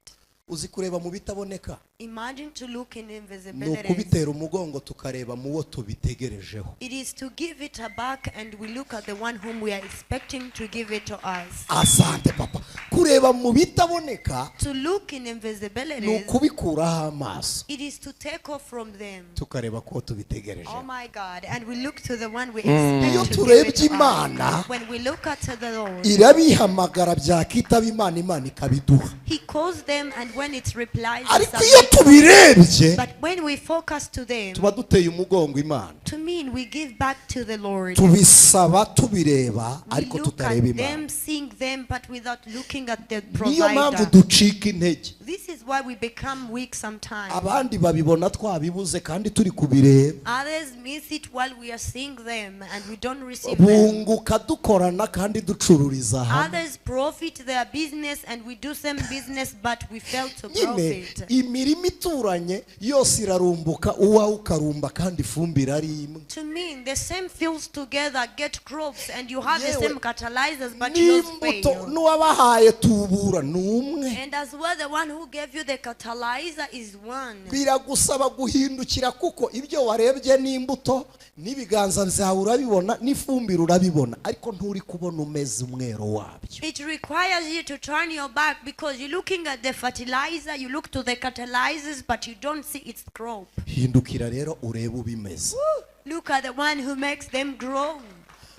Uzi kureba mu bitaboneka Imagine to look in ni invisibilities. ukubitera umugongo tukareba mu wo tubitegerejeho. It is to give it a back and we look at the one whom we are expecting to give it to us. Asante papa. Kureba mu bitaboneka To look in ni invisibilities, ukubikuraho amaso it is to take off from them. tukareba ko tubitegereje. Oh my God. And we look to the one we Iyo expect to give it turebye to Imana, us. When we look at the Lord, irabihamagara byakitaba Imana, Imana ikabiduha. He calls them, and when it replies, Ariko iyo tubirebye but when we focus to them, tuba duteye umugongo Imana. to mean we give back to the Lord. Tubisaba tubireba We ariko look tutareba at them, Imana. seeing them, but without looking at the Niyo mpamvu provider. ducika intege. This is why we become weak sometimes. Abandi babibona twabibuze kandi turi kubireba. Others miss it while we are seeing them and we don't receive them. Bunguka dukorana kandi ducururiza hamwe. Others profit their business and we do same business, but we fail to Nyine profit. imirima ituranye yose irarumbuka, uwawe ukarumba kandi ifumbire ari imwe. To mean the same fields together get crops and you have the Yewe, same fertilizers, but yours n'imbuto fail. n'uwabahaye tubura ni umwe. And as well, the one who gave you the fertilizer is one. Biragusaba guhindukira kuko ibyo warebye n'imbuto n'ibiganza byawe urabibona n'ifumbire urabibona, ariko nturi kubona umeze umwero wabyo. It requires you to turn your back because you're looking at the fertilizer, you look to the fertilizers, but you don't see its crop. Hindukira rero urebe ubimeza. Look at the one who makes them grow.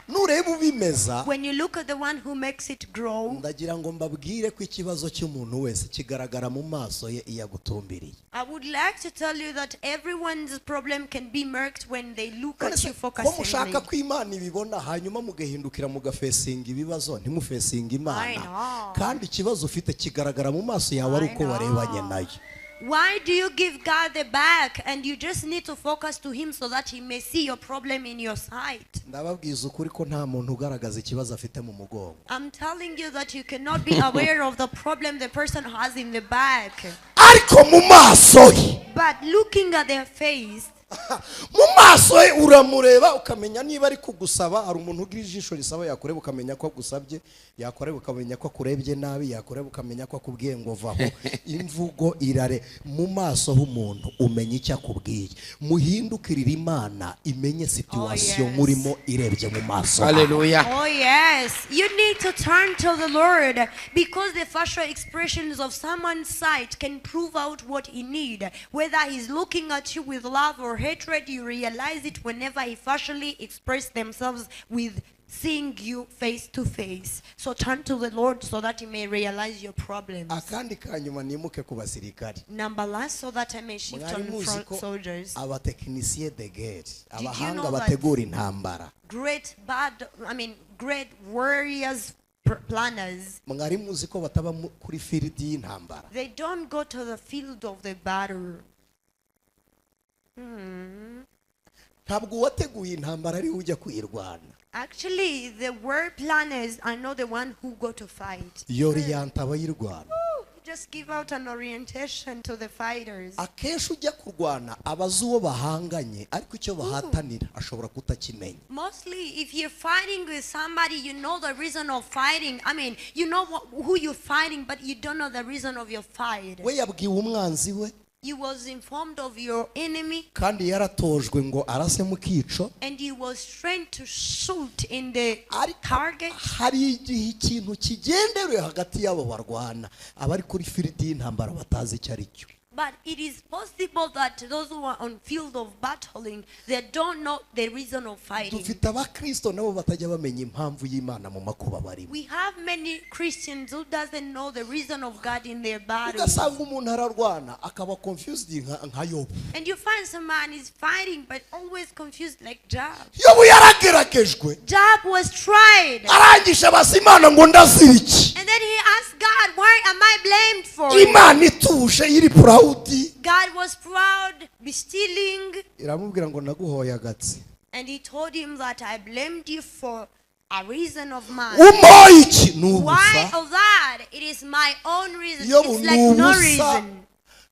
Nureba ubimeza, When you look at the one who makes it grow, ndagira ngo mbabwire ko ikibazo cy'umuntu wese kigaragara mu maso ye iyo agutumbiriye. I would like to tell you that everyone's problem can be marked when they look None at se you ko mushaka focusingly. ko Imana ibibona hanyuma mugahindukira mugafesinga ibibazo, ntimufesinga I Imana, know. kandi ikibazo ufite kigaragara mu maso yawe ari I uko warebanye know. nayo. Why do you give God the back and you just need to focus to Him so that He may see your problem in your sight? Ndababwiza ukuri ko nta muntu ugaragaza ikibazo afite mu mugongo. I'm telling you that you cannot be aware of the problem the person has in the back. Ariko mu maso he, But looking at their face, mu maso he uramureba ukamenya niba ari kugusaba. Hari umuntu ugira ijisho risaba, yakureba ukamenya ko agusabye, yakureba ukamenya ko akurebye nabi, yakureba ukamenya ko akubwiye ngo vaho. Imvugo irare mu maso h'umuntu umenya icyo akubwiye. Muhindukirire Imana imenye situation yes. murimo irebye mu maso hawe. Hallelujah. Oh yes, you need to turn to the Lord because the facial expressions of someone's sight can prove out what he need. Whether he's looking at you with love or hatred, you realize it whenever he facially express themselves with seeing you face to face. So turn to the Lord so that he may realize your problems. Akandi kanyuma nimuke ku basirikari. Number last, so that I may shift Mwari on muzi front ko soldiers. abatekinisiye de guerre, you abahanga know that- bategura intambara, Great warriors, planners. mwari muzi ko bataba kuri field y'intambara? They don't go to the field of the battle. Ntabwo uwateguye intambara ariwe ujya kuyirwana. Actually, the war planners are not the one who go to fight. Yoriyanta abayirwana. Just give out an orientation to the fighters. Akenshi ujya kurwana abazi uwo bahanganye, ariko icyo bahatanira ashobora kutakimenya. Mostly, if you're fighting with somebody, you know the reason of fighting. I mean, you know who you're fighting, but you don't know the reason of your fight. We yabwiwe umwanzi we, You was informed of your enemy, kandi yaratojwe ngo arase mu kico, and you was trained to shoot in the ariko target. hari igihe ikintu kigenderewe hagati y'abo barwana, abari kuri field y'intambara batazi icyo ari cyo. But it is possible that those who are on field of battling, they don't know the reason of fighting. Dufite abakristo nabo batajya bamenya impamvu y'Imana mu makuba barimo. We have many Christians who doesn't know the reason of God in their battles. Ugasanga umuntu ararwana akaba confused nka Yobu. And you find some man is fighting but always confused like Job. Yobu yarageragejwe. Job was tried. Arangije abaza Imana ngo ndazira iki? And then he asked God, why am I blamed for it? Imana ituje iri proud. God was proud, stealing. Iramubwira ngo naguhoye agatsi. And he told him that I blamed you for a reason of mine. Umpoye iki? Ni ubusa. Why of that? It is my own reason. Yobu It's like ni no ubusa. reason.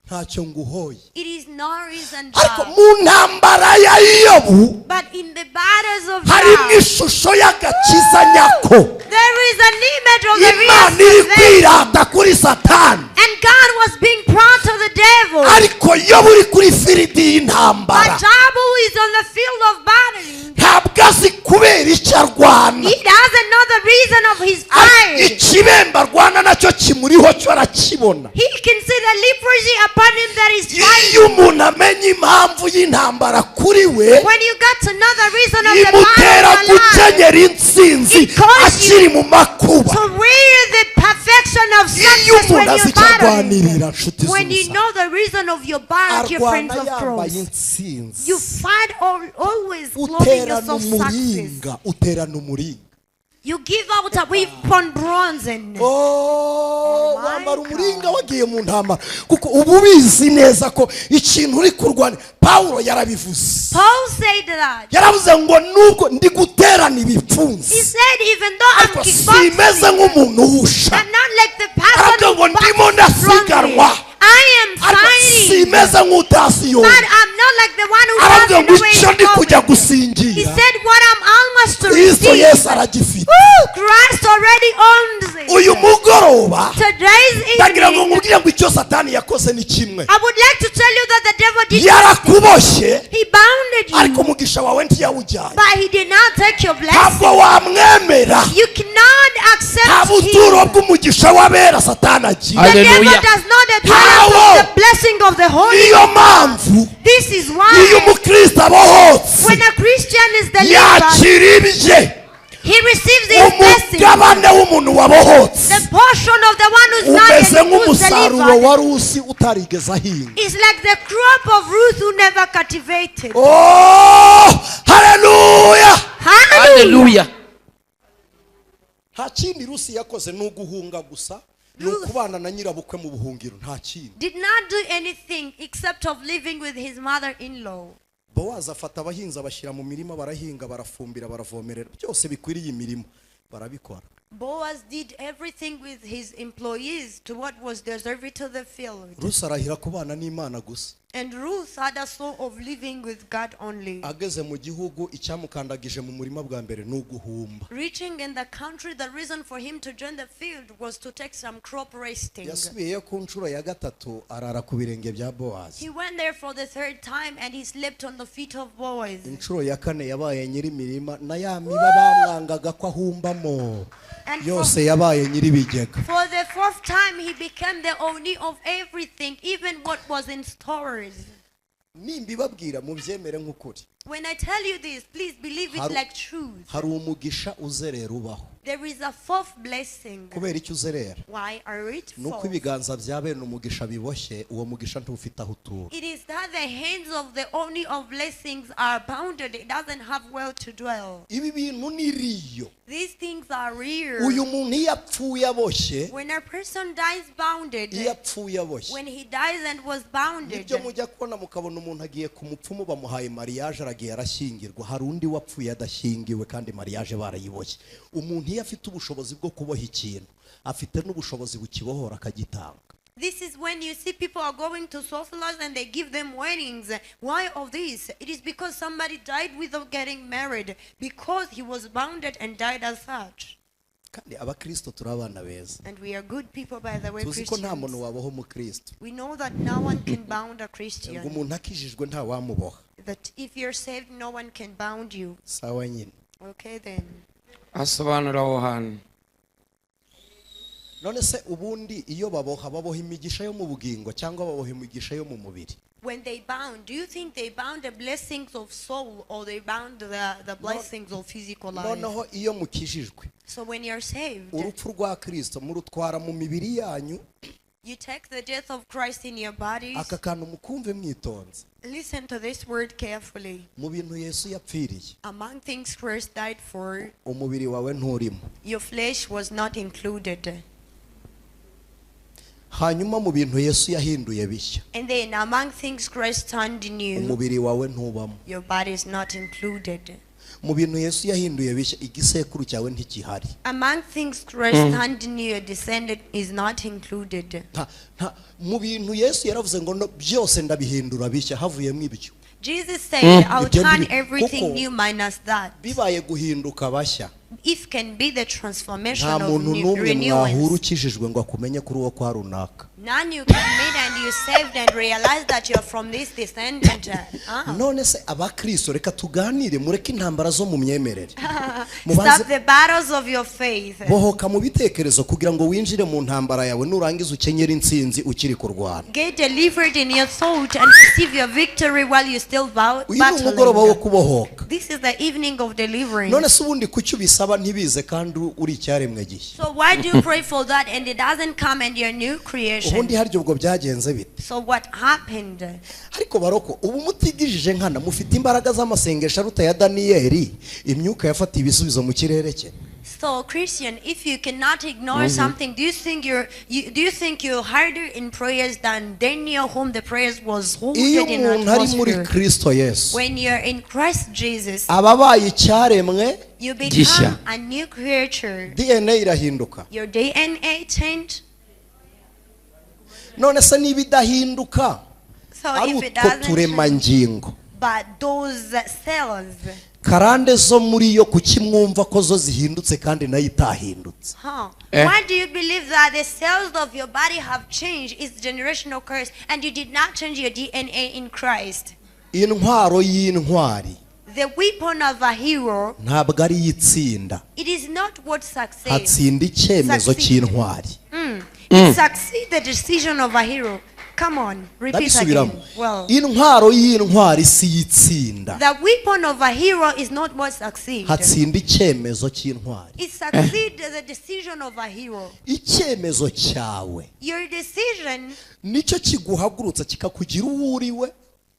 Ntacyo nguhoye. It is no reason. Ariko Job. mu ntambara ya Yobu But in the battles of harimo Job, ishusho y'agakiza nyako. there is an image of the real Imana iri salvation. kwirata kuri Satani. And God was being proud to the devil. Ariko Yobu uri kuri firidi y'intambara. But Job, who is on the field of battling, Ntabwo azi kubera icyo arwana. he doesn't know the reason of his fight. Ikibembe arwana nacyo kimuriho cyo arakibona. He can see the leprosy upon him that is fighting. Iyo umuntu amenya impamvu y'intambara kuri we, When you got to know the reason of the imutera battle of your life, gukenyera intsinzi It calls you akiri mu makuba. to wear the perfection of Iyo success when umuntu azi you're icyo battling. arwanirira, nshuti When you z'ubusa, know the reason of your battle, your friends arwana of yambaye cross, intsinzi. you find always clothing Uterana yourself success. umuringa, uterana umuringa. You give out a weapon bronze. And Oh, my wambara umuringa God. wagiye mu ntambara kuko uba ubizi neza ko ikintu uri kurwana. Pawulo yarabivuze. Paul said that. Yaravuze ngo nubwo ndi guterana He ibipfunsi, said, even though I'm ariko simeze kickboxing, nk'umuntu uhusha. I'm not like the person Aravuga who ngo ndimo boxes strongly. ndasiganwa, I am ariko fighting, simeze nk'utasiyoni. but I'm not like the one who Aravuga doesn't ngo know where icyo he's ndi kujya going. He gusingira, said, what I'm almost to Kristo receive. Yesu aragifite. Woo, Christ already owns it. Uyu mugoroba Today's ndagira ngo evening, nkubwire ngo icyo Satani yakoze ni kimwe. I would like to tell you that the devil did something. Yarakuboshye, He bounded ariko you, umugisha wawe ntiyawujyanye. but he did not take your blessing. Ntabwo wamwemera. You cannot Nta accept buturo him. bw'umugisha w'abera Satani agira. The devil Hallelujah. does not dwell Power. of the blessing of the Holy. Niyo mpamvu This is iyo why umukristo abohotse when a Christian is delivered, yakira ibye, he receives his blessing. umugabane w'umuntu wabohotse The portion of the one who's not umeze yet who's nk'umusaruro delivered wari usi utarigeze ahinga. is like the crop of Ruth who never cultivated. Oh, haleluya! Hallelujah. Hallelujah. Nta kindi Rusi yakoze ni uguhunga gusa, ni ukubana na nyirabukwe mu buhungiro, nta kindi. Did not do anything except of living with his mother-in-law. Bowazi afata abahinzi abashyira mu mirima, barahinga, barafumbira, baravomerera, byose bikwiriye imirimo barabikora. Boaz did everything with his employees to what was deserved to the field. Rusi arahira kubana n'Imana gusa. And Ruth had a soul of living with God only. Ageze mu gihugu, icyamukandagije mu murima bwa mbere ni uguhumba. Reaching in the country, the reason for him to join the field was to take some crop resting. Yasubiyeyo ku nshuro ya gatatu arara ku birenge bya Bowazi. He went there for the third time and he slept on the feet of Boaz. Inshuro ya kane yabaye nyir'imirima na ya miba bamwangaga ko ahumbamo And yose yabaye nyir'ibigega. For the fourth time, he became the owner of everything, even what was in stores. Nimbibabwira mubyemere nk'ukuri. When I tell you this, please believe it like truth. Hari umugisha uzerera ubaho. There is a fourth blessing. Kubera icyo uzerera? Why are it Nuko fourth? ibiganza bya bene umugisha biboshye, uwo mugisha ntufite aho utura. It is that the hands of the owner of blessings are bounded. It doesn't have where to dwell. Ibi bintu ni riyo. These things are real. Uyu muntu iyo apfuye aboshye, When a person dies bounded, iyo apfuye aboshye, when he dies and was bounded, nibyo mujya kubona mukabona umuntu agiye ku mupfumu bamuhaye mariage aragiye arashyingirwa, hari undi wapfuye adashyingiwe kandi mariage barayiboshye. Umuntu iyo afite ubushobozi bwo kuboha ikintu, afite n'ubushobozi bukibohora akagitanga. This is when you see people are going to sorcerers and they give them weddings. Why of this? It is because somebody died without getting married, because he was bounded and died as such. Kandi abakristo turi abana beza. And we are good people, by the way, Tuzi ko nta muntu Christians. waboha umukristo. We know that no one can bound a Ngo Christian. umuntu akijijwe nta wamuboha. That if you're saved, no one can bound you. Sawa nyine. Okay then. Asobanura aho hantu. None se ubundi iyo baboha, baboha imigisha yo mu bugingo cyangwa baboha imigisha yo mu mubiri? When they bound, do you think they bound the blessings of soul or they bound the blessings of physical life? Noneho iyo mukijijwe, So when you're saved, urupfu rwa Kristo murutwara mu mibiri yanyu. you take the death of Christ in your bodies. Aka kantu mukumve mwitonze. Listen to this word carefully. Mu bintu Yesu yapfiriye, Among things Christ died for, umubiri wawe nturimo. your flesh was not included. Hanyuma mu bintu Yesu yahinduye bishya, And then among things Christ turned new, umubiri wawe ntubamo. your body is not included. Mu bintu Yesu yahinduye bishya, igisekuru cyawe ntikihari. Among things Christ turned new, your descendant is not included. Nta mu bintu Yesu yaravuze ngo no, byose ndabihindura bishya, havuyemo ibyo. Jesus said, I'll Ibyo turn everything kuko new minus that. Bibaye guhinduka bashya, If can be the transformation nta of muntu new, n'umwe mwahura renewance. ukijijwe ngo akumenye kuri uwo kwa runaka. None you can meet and you saved and realize that you're from this descendant. None se abakristo, reka tuganire, mureke intambara zo mu myemerere. Mubanze Stop the battles of your faith. bohoka mu bitekerezo kugira ngo winjire mu ntambara yawe, nurangiza ukenyere intsinzi ukiri kurwana. Get delivered in your thought and receive your victory while you still Uyu ni umugoroba wo battling. kubohoka. This is the evening of deliverance. None se ubundi kuki ubisaba ntibize kandi uri icyaremwe gihe? So why do you pray for that and it doesn't come and you're new creation? Ubundi harya ubwo byagenze bite? So what happened? Ariko baroko ubu mutigijije nkana, mufite imbaraga z'amasengesho aruta ya Daniyeli, imyuka yafatiye ibisubizo mu kirere cye. So Christian, if you cannot ignore something, do you think you're harder in prayers than Daniel, whom the prayers was Iyo halted in umuntu ari muri atmosphere? Kristo Yesu, When you're in Christ Jesus, ababaye icyaremwe you Gishya. become a new creature. DNA irahinduka. Your DNA changed. None se niba idahinduka, So ari if it utwo doesn't change, turemangingo, but those cells, karande zo muri yo, kuki mwumva ko zo zihindutse kandi nayo itahindutse? huh? Eh. Why do you believe that the cells of your body have changed? It's generational curse, and you did not change your DNA in Christ. Intwaro y'intwari The weapon of a hero, ntabwo ari iy'itsinda, it is not what succeeds. hatsinda icyemezo Succeed. cy'intwari. It succeeds the decision of a hero. Come on, repeat Ndabisubiramo. again. Well, Intwaro y'intwari si iy'itsinda, the weapon of a hero is not what succeeds. hatsinda icyemezo cy'intwari. It succeeds the decision of a hero. Icyemezo cyawe Your decision nicyo kiguhagurutsa kikakugira uwo uriwe,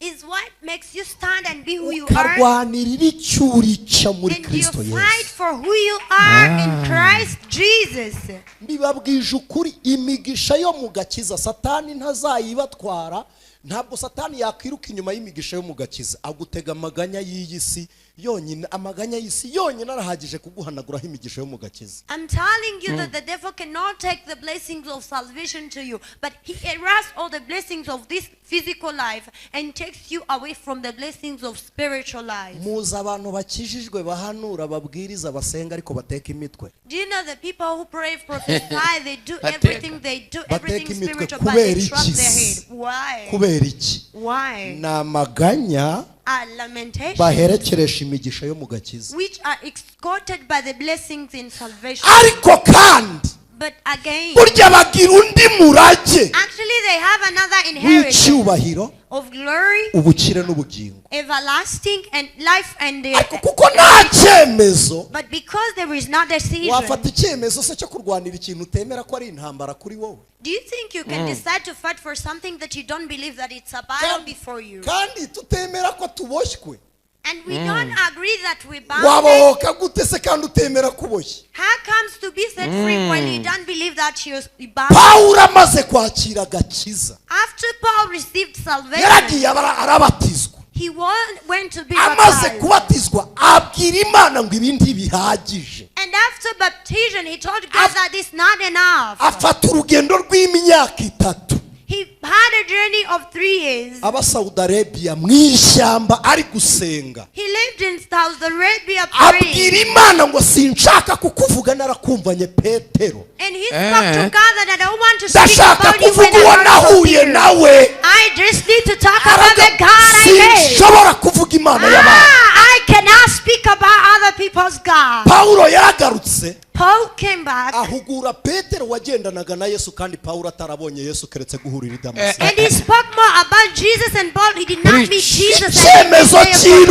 is what makes you stand and be who you are, ukarwanirira icyo uri cyo muri and you Kristo fight Yesu. for who you are in Christ Jesus. Mbibabwije ukuri, imigisha yo mu gakiza Satani ntazayibatwara. Ntabwo Satani yakwiruka inyuma y'imigisha yo mu gakiza, agutega amaganya y'iyi si yonyine. Amaganya y'isi yonyine arahagije kuguhanaguraho imigisha yo mu gakiza. I'm telling you that the devil cannot take the blessings of salvation to you, but he erases all the blessings of this physical life and takes you away from the blessings of spiritual life. Muzi abantu bakijijwe bahanura, babwiriza, basenga, ariko bateka imitwe. Do you know the people who pray, prophesy, they do Bateka. everything, they do Bateka everything imitwe spiritual, but they kubera drop iki their se? head. Why? Kubera iki? Why? Ni amaganya Are lamentations baherekeresha imigisha yo mu gakiza. which are escorted by the blessings in salvation. Ariko kandi But again, burya bagira undi murage actually they have another inheritance w'icyubahiro, of glory, ubukire n'ubugingo. everlasting and life and Ariko the kuko nta cyemezo, but because there is not decision, wafata icyemezo se cyo kurwanira ikintu utemera ko ari intambara kuri wowe? do you think you can decide to fight for something that you don't believe that it's a battle before you? Kandi tutemera ko tuboshywe. And we don't agree that we bound. Wabohoka gute se kandi utemera kuboshye? How comes to be set free when you don't believe that you're bound? Pawulo amaze kwakira agakiza, After Paul received salvation, yaragiye arabatizwa. he went to be Amaze baptized. kubatizwa abwira Imana ngo ibi ntibihagije. And after baptism, he told God that it's not enough. Afata urugendo rw'imyaka 3. He had a journey of 3 years. Aba Saudi Arabia mu ishyamba ari gusenga. He lived in Saudi Arabia praying. Abwira Imana ngo sinshaka kukuvuga narakumvanye Petero. And he spoke to God that I don't want to speak Ndashaka about you when kuvuga uwo I heard nahuye from you. nawe. I just need to talk about Aravuga, the God I made. sinshobora kuvuga Imana y'abantu. I cannot speak about other people's God. Pawulo yaragarutse. Paul came back. Ahugura Petero wagendanaga na Yesu kandi Pawulo atarabonye Yesu keretse guhurira i Damasiko. And he spoke more about Jesus and Paul. He did not meet Jesus. Icyemezo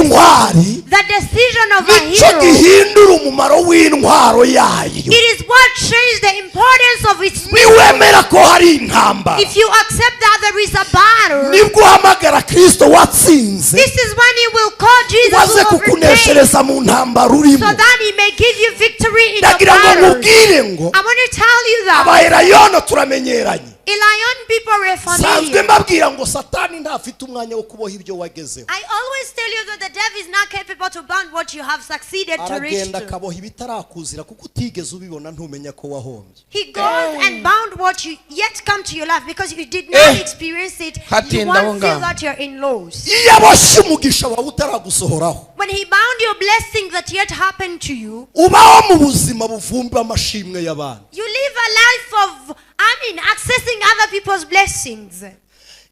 cy'intwari The decision of a nicyo hero. gihindura umumaro w'intwaro yayo. It is what changed the importance of its Niwemera ko hari intambara, If you accept that there is a battle, nibwo uhamagara Kristo watsinze, this is when you will call Jesus waze who overcame, kukuneshereza mu ntambara urimo. so that he may give you victory in the Ndagira ngo battle. nkubwire ngo I want to tell you that Abaherayono turamenyeranye. Elion people were Sanzwe familiar. mbabwira ngo Satani ntafite umwanya wo kuboha ibyo wagezeho. I always tell you that the devil is not capable to bound what you have succeeded to reach Aragenda to. akaboha ibitarakuzira kuko utigeze ubibona ntumenya ko wahombye. He goes and bound what you yet come to your life because you did not experience it. You Hatinda won't feel aho ngaho. that you're in loss. Iyo aboshye umugisha wawe utaragusohoraho, When he bound your blessing that yet happened to you, ubaho mu buzima buvumba amashimwe y'abandi. you live a life of, accessing other people's blessings.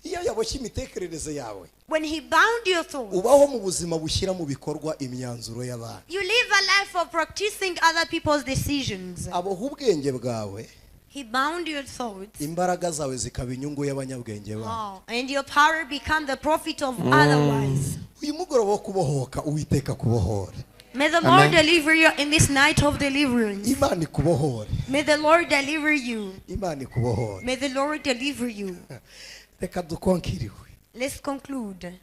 Iyo yaboshye imitekerereze yawe, When he bound your thoughts, ubaho mu buzima bushyira mu bikorwa imyanzuro y'abandi. you live a life of practicing other people's decisions. Aboha ubwenge bwawe, He bound your thoughts. imbaraga zawe zikaba inyungu y'abanyabwenge bawe. Oh, and your power become the profit of otherwise. Uyu mugoroba wo kubohoka, Uwiteka kubohore. May the Lord deliver you in this night of deliverance. Imana ikubohore. May the Lord deliver you. Imana ikubohore. May the Lord deliver you. Reka dukonkiriwe. Let's conclude.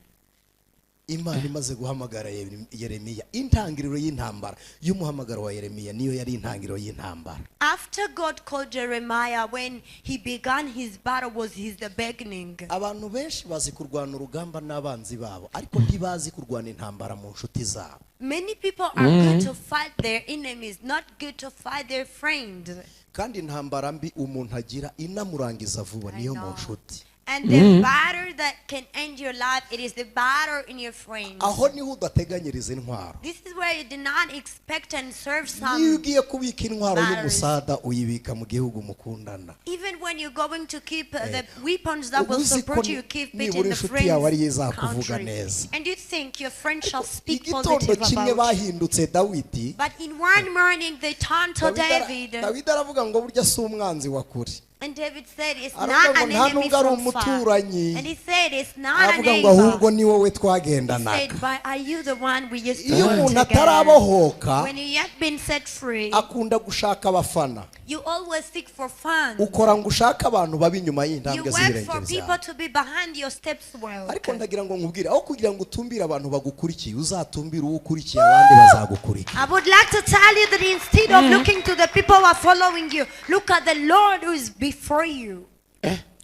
Imana imaze guhamagara Yeremiya, intangiriro y'intambara y'umuhamagaro wa Yeremiya niyo yari intangiriro y'intambara. After God called Jeremiah, when he began his battle was his the beginning. Abantu benshi bazi kurwana urugamba n'abanzi babo, ariko ntibazi kurwana intambara mu nshuti zabo. Many people are good to fight their enemies, not good to fight their friends. Kandi intambara mbi umuntu agira inamurangiza vuba niyo mu nshuti. And the battle that can end your life, it is the battle in your friends. Aho niho udateganyiriza intwaro. This is where you do not expect and serve Niyo some. ugiye kubika intwaro y'umusada uyibika mu gihugu mukundana. Even when you're going to keep the weapons that will Uzi ko support you, keep it nibura in the inshuti yawe ariyo friend's izakuvuga country. neza. And you think your friend shall speak Igitondo positive kimwe about you. bahindutse Dawidi. But in one morning they turned to David. Dawidi aravuga ngo burya si umwanzi wa kure. And David said, it's Aravuga not ngo an nta enemy nubwo ari from far. umuturanyi. And he said, it's not a Aravuga ngo ahubwo neighbor. ni wowe He said, twagendanaga. but are you the one we used to Iyo work umuntu together? atarabohoka When you yet been set free, akunda gushaka abafana. you always seek for fun. Ukora ngo ushake abantu babi inyuma You y'intambwe work z'ibirenge for people byawe. to be behind your steps well. Ariko ndagira ngo nkubwire, aho kugira ngo utumbire abantu bagukurikiye, uzatumbire uwo ukurikiye abandi bazagukurikira. I would like to tell you that instead of looking to the people who are following you, look at the Lord who is before you.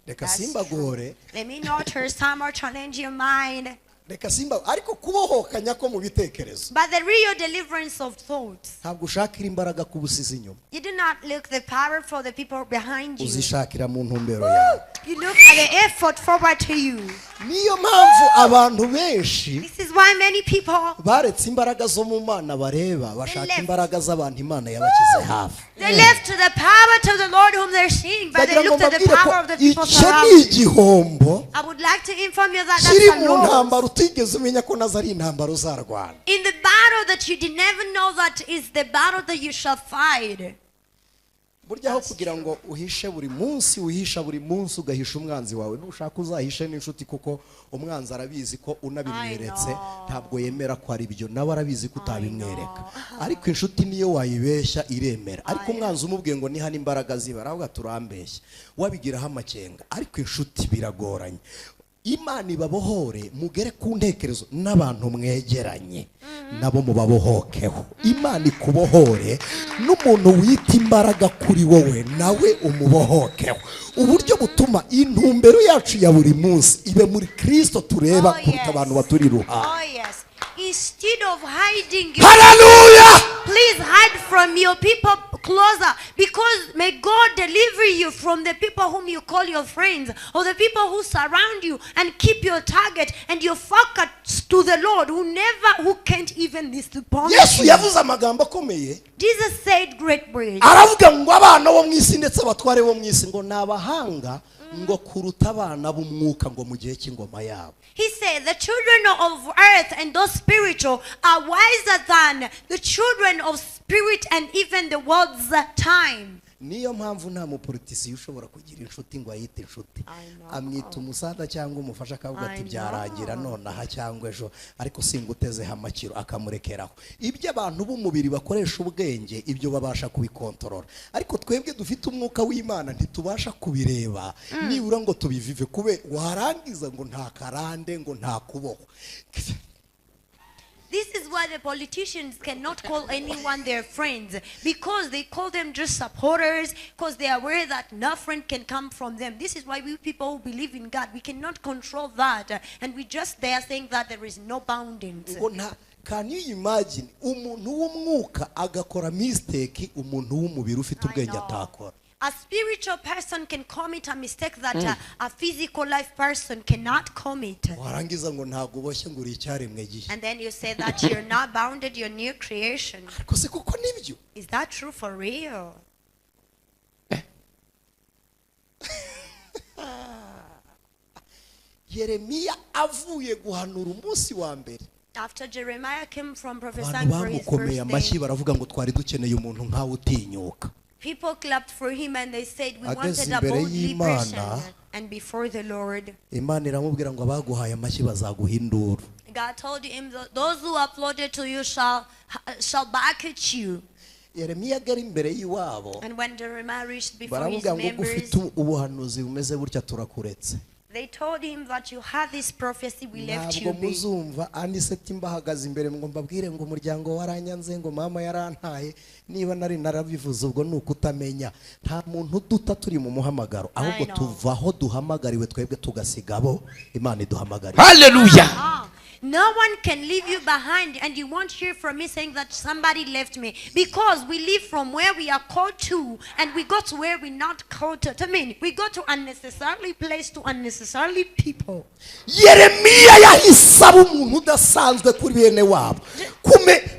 Reka simbagore. Let me not hurt some or challenge your mind. Reka simba, ariko kubohoka nyako mu bitekerezo. But the real deliverance of thoughts. Ntabwo ushakira imbaraga kubusiza inyuma. You do not look the power for the people behind you. Uzishakira mu ntumbero yawe. You look at the effort forward to you. Niyo mpamvu abantu benshi This is why many people baretse imbaraga zo mu Mana bareba, bashaka imbaraga z'abantu Imana yabashyize hafi. They left the power to the Lord whom they're seeing, but they Ndagira ngo looked at the mbabwire ko power of the people icyo ni surrounding. igihombo I would like to inform you that kiri that's a mu loss. ntambara utigeze umenya ko nazo ari intambara uzarwana. In the battle that you did never know that is the battle that you shall fight. Burya aho kugira ngo uhishe buri munsi, uhisha buri munsi ugahisha umwanzi wawe, nushaka uzahishe n'inshuti, kuko umwanzi arabizi ko unabimweretse ntabwo yemera ko ari byo, nawe arabizi ko utabimwereka. Ariko inshuti niyo wayibeshya iremera. Ariko umwanzi umubwiye ngo ni hano imbaraga ziba, aravuga turambeshya, wabigiraho amakenga. Ariko inshuti biragoranye. Imana ibabohore mugere ku ntekerezo n'abantu mwegeranye nabo mubabohokeho. Imana ikubohore n'umuntu wita imbaraga kuri wowe nawe umubohokeho. Uburyo butuma intumbero yacu ya buri munsi ibe muri Kristo tureba kuruta abantu baturi iruhande. Oh yes. Instead of hiding your Hallelujah! Please hide from your people closer, because may God deliver you from the people whom you call your friends or the people who surround you, and keep your target and your focus to the Lord who never, who can't even disappoint Yesu you. Yavuze amagambo akomeye. Jesus said great words. Aravuga ngo abana bo mu isi ndetse abatware bo mu isi ngo ni abahanga ngo kuruta abana b'umwuka ngo mu gihe cy'ingoma yabo. He said, "The children of earth and those spiritual are wiser than the children of spirit and even the world's time." Niyo mpamvu nta mupolitisiye ushobora kugira inshuti ngo ayite inshuti. I know. Amwita umusada cyangwa umufasha akavuga ati I know. Byarangira nonaha cyangwa ejo ariko singutezeho amakiro akamurekeraho. Ibyo abantu b'umubiri bakoresha ubwenge ibyo babasha kubikontorora ariko twebwe dufite umwuka w'Imana ntitubasha kubireba nibura ngo tubivive kube warangiza ngo nta karande ngo nta kubohwa. This is why the politicians cannot call anyone their friends, because they call them just supporters, because they are aware that no friend can come from them. This is why we people who believe in God, we cannot control that. And we just there saying that there is no boundings. Ngo nta, can you imagine umuntu w'umwuka agakora mistake umuntu w'umubiri ufite I ubwenge know. atakora? A spiritual person can commit a mistake that a physical life person cannot commit. Warangiza ngo ntabwo uboshye ngo uri icyaremwe gihe. And then you say that you're not bounded, you're new creation. Ariko se kuko nibyo? Is that true for real? Yeremiya avuye guhanura umunsi wa mbere After Jeremiah came from prophesying abantu for his bamukomeye first amashyi day, baravuga ngo twari dukeneye umuntu nkawe utinyuka. People clapped for him and they said, "We Ageze wanted a imbere boldly y'Imana, person." And before the Lord, Imana iramubwira ngo abaguhaye amashyi bazaguha induru. God told him, "Those who applauded to you shall back at you." Yeremiya agera imbere y'iwabo And when Jeremiah reached before his baramubwira ngo members, ufite ubuhanuzi bumeze butya turakuretse. They told him that you had this prophecy, we left Ntabwo you be. Muzumva aniseti mbahagaze imbere ngo mbabwire ngo umuryango waranyanze ngo mama yarantaye niba nari narabivuze ubwo ni ukutamenya. Nta muntu uduta turi mu muhamagaro ahubwo I know. Tuva aho duhamagariwe twebwe tugasiga abo Imana iduhamagariye. Haleluya. Ah, no one can leave you behind, and you won't hear from me saying that somebody left me, because we leave from where we are called to and we go to where we're not called to. I mean, we go to unnecessarily place to unnecessarily people. Yeremiya yahise aba umuntu udasanzwe kuri bene wabo.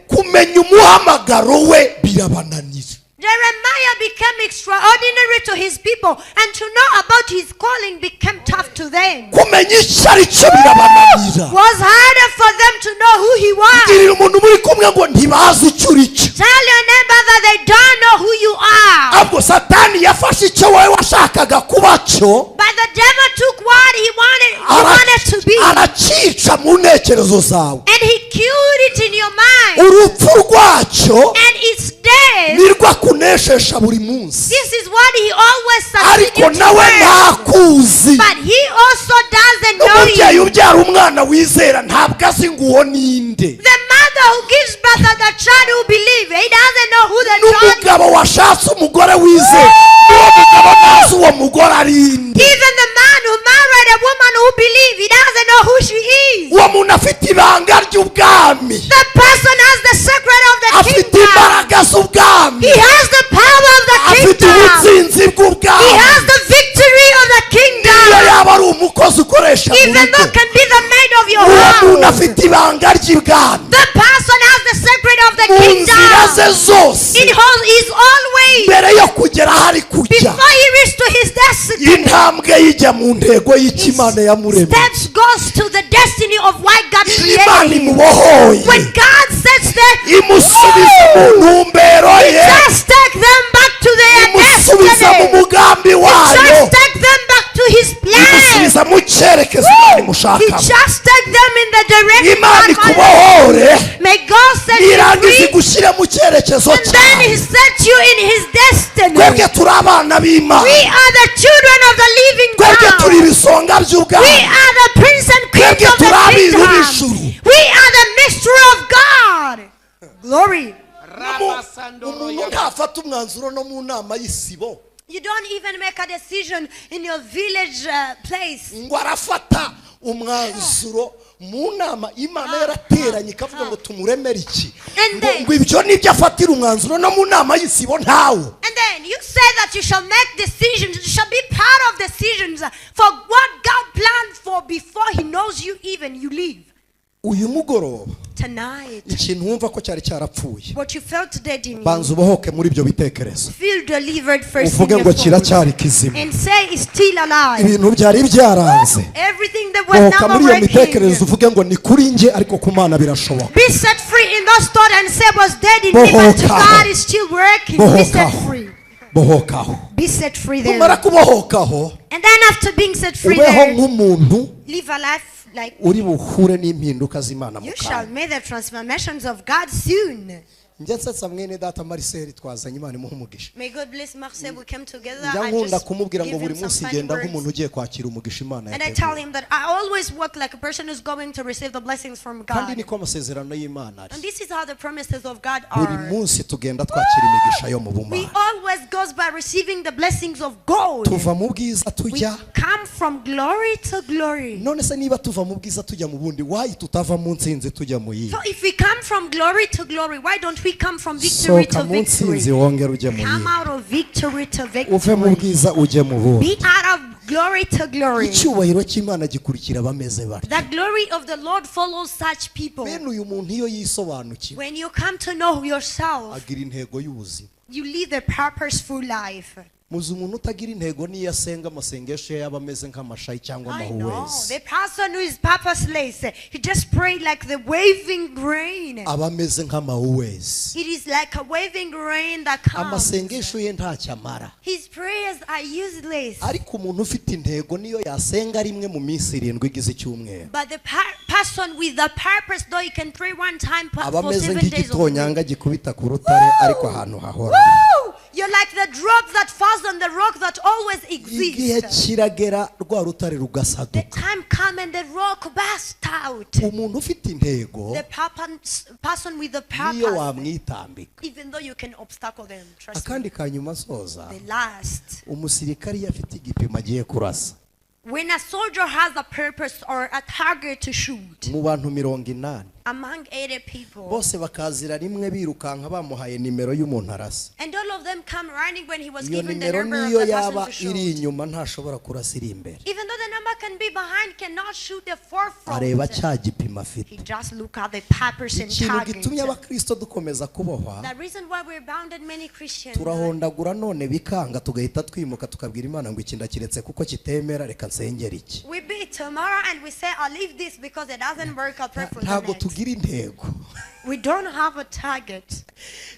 Kumenya umuhamagaro we birabananira. Jeremiah became extraordinary to his people, and to know about his calling became tough to them. Kumenya icyo ari cyo birabananira. Was harder for them to know who he was. Girira umuntu muri kumwe ngo ntibazi icyo uri cyo. Tell your neighbor that they don't know who you are. Ahubwo Satani yafashe icyo wowe washakaga kuba cyo But the devil took what he wanted to be, aracyica mu ntekerezo zawe. And he killed it in your mind. Urupfu rwacyo And its death. nirwo akunesesha buri munsi. This is what he always Ariko succeeded to nawe learn. ntakuzi. But he also doesn't know N'umubyeyi you. ubyara umwana wizera ntabwo azi ngo uwo ninde. The mother who gives birth to the child who believes, he doesn't know who the child is. N'umugabo washatse umugore wizera n'uwo mugabo ntazi uwo mugore ari inde. Even the man who married a woman who believes, he doesn't know who she is. Uwo muntu afite ibanga ry'ubwami. The person has the secret of the Afite kingdom. Imbaraga z'ubwami. He has the power of the Afite kingdom. ubutsinzi He bw'ubwami. has the victory of the Niyo kingdom. yaba ari umukozi ukoresha mu Even rugo though can be the maid of your uwo muntu house. afite ibanga ry'ibwami. The person has the secret of the Mu nzira ze kingdom. zose In his always mbere yo kugera aho ari kujya before he reaches to his destiny. Intambwe yijya mu ntego y'icyo Imana yamuremye. Steps goes to the destiny of why God Iyo Imana created him. imubohoye When God sets them, imusubiza mu ntumbero ye just take them back to their imusubiza mu destiny. mugambi wayo Just take them back to his plan. imusubiza mu cyerekezo Imana He imushakamo. just take them in the direction Imana God wants. ikubohore May God set you irangiza free, igushyire mu cyerekezo and then He cyayo. set you in His destiny. Twebwe turi abana b'Imana. We are the children of the living Twebwe turi God. ibisonga We by'ubwami. are the prince and queens Twebwe of the turi abiru kingdom. b'ijuru. We are the mystery of God. Glory. Umuntu ntafata umwanzuro no mu nama y'isibo You don't even make a decision in your village place. Ngo arafata umwanzuro mu nama Imana yarateranye ikavuga ngo tumuremere iki And ngo then- ngo ibyo nibyo afatira umwanzuro no mu nama y'isibo ntawo. And then you say that you shall make decisions, you shall be part of decisions for what God planned for before He knows you even you live. Uyu mugoroba, Tonight, ikintu wumva ko cyari cyarapfuye, what you felt dead in you, banza ubohoke muri ibyo bitekerezo, feel delivered first in uvuge your ngo thoughts, kiracyari kizima. And say it's still alive. Ibintu byari byaranze, Everything that was bohoka never muri iyo working. mitekerereze, uvuge ngo ni kuri njye ariko ku Mana birashoboka. Be set free in those thoughts and say was dead in me, but to Bohokaho. God is still working. Be set Bohokaho. free. Bohokaho. Be set free there. Numara kubohokaho, And then after being set free ubeho there, nk'umuntu live a life like uri buhure n'impinduka z'Imana mu you shall kanya. make the transformations of God soon. Njya nsetsa mwene data Marcel twazanye, Imana imuhe umugisha. May God bless Marcel. We came together. Njya I nkunda just kumubwira ngo give buri him some munsi funny ngenda words. nk'umuntu ugiye kwakira umugisha Imana And I tell yateguye. Him that I always work like a person who's going to receive the blessings from Kandi God. niko amasezerano y'Imana ari. And this is how the promises of God Buri are. Munsi tugenda twakira imigisha yo mu We bumana. Always goes by receiving the blessings of God. Tuva mu bwiza We tujya come from glory to glory. None se niba tuva mu bwiza tujya mu bundi, why tutava mu nsinzi tujya mu yindi? So if we come from glory to glory, why don't we come from victory Sohoka to mu victory? nsinzi wongere ujye mu Come yindi. Out of victory to Uve mu victory. Bwiza ujye mu bundi. Be out of glory to glory. Icyubahiro cy'Imana gikurikira abameze batyo. The glory of the Lord follows such people. Bene uyu muntu iyo yisobanukiwe, When you come to know yourself, agira intego y'ubuzima. You live a purposeful life. Muzi umuntu utagira intego niyo asenga amasengesho ye yaba ameze nk'amashayi cyangwa I know. amahuwezi. The person who is purposeless, he just prayed like the waving grain. Aba ameze nk'amahuwezi. It is like a waving grain that comes. Amasengesho ye ntacyo amara. His prayers are useless. Ariko umuntu ufite intego niyo yasenga rimwe mu minsi 7 igize icyumweru, But the person with the purpose, though he can pray one time aba for ameze 7 days of the week. nk'igitonyanga gikubita ku rutare ariko ahantu hahora. Woo! You're like the drop that falls on the rock that always Igihe exists. Kiragera rwa rutare The rugasaduka. Time come and the rock burst out. Umuntu ufite intego, The person with the niyo purpose, wamwitambika. Even though you can obstacle them, trust me. Akandi kanyuma nsoza, The last. Umusirikari iyo afite igipimo agiye kurasa, When a soldier has a purpose or a target to shoot, mu bantu 80, among 80 people, bose bakazira rimwe birukanka bamuhaye nimero y'umuntu arasa, and all of them come running when he was iyo given the nimero number of niyo the person yaba to shoot. Iri inyuma ntashobora kurasa iri imbere. Even though the number can be behind, cannot shoot the forefront. Areba cya gipimo afite. He just look at the purpose and Ikintu target. gitumye abakristo dukomeza kubohwa, The reason why we're bounded many Christians, turahondagura none bikanga tugahita twimuka tukabwira Imana ngo iki ndakiretse kuko kitemera reka nsengere iki. We beat tomorrow and we say, "I'll leave this because it doesn't work, I'll pray for the Ntabwo next." tugira intego. We don't have a target.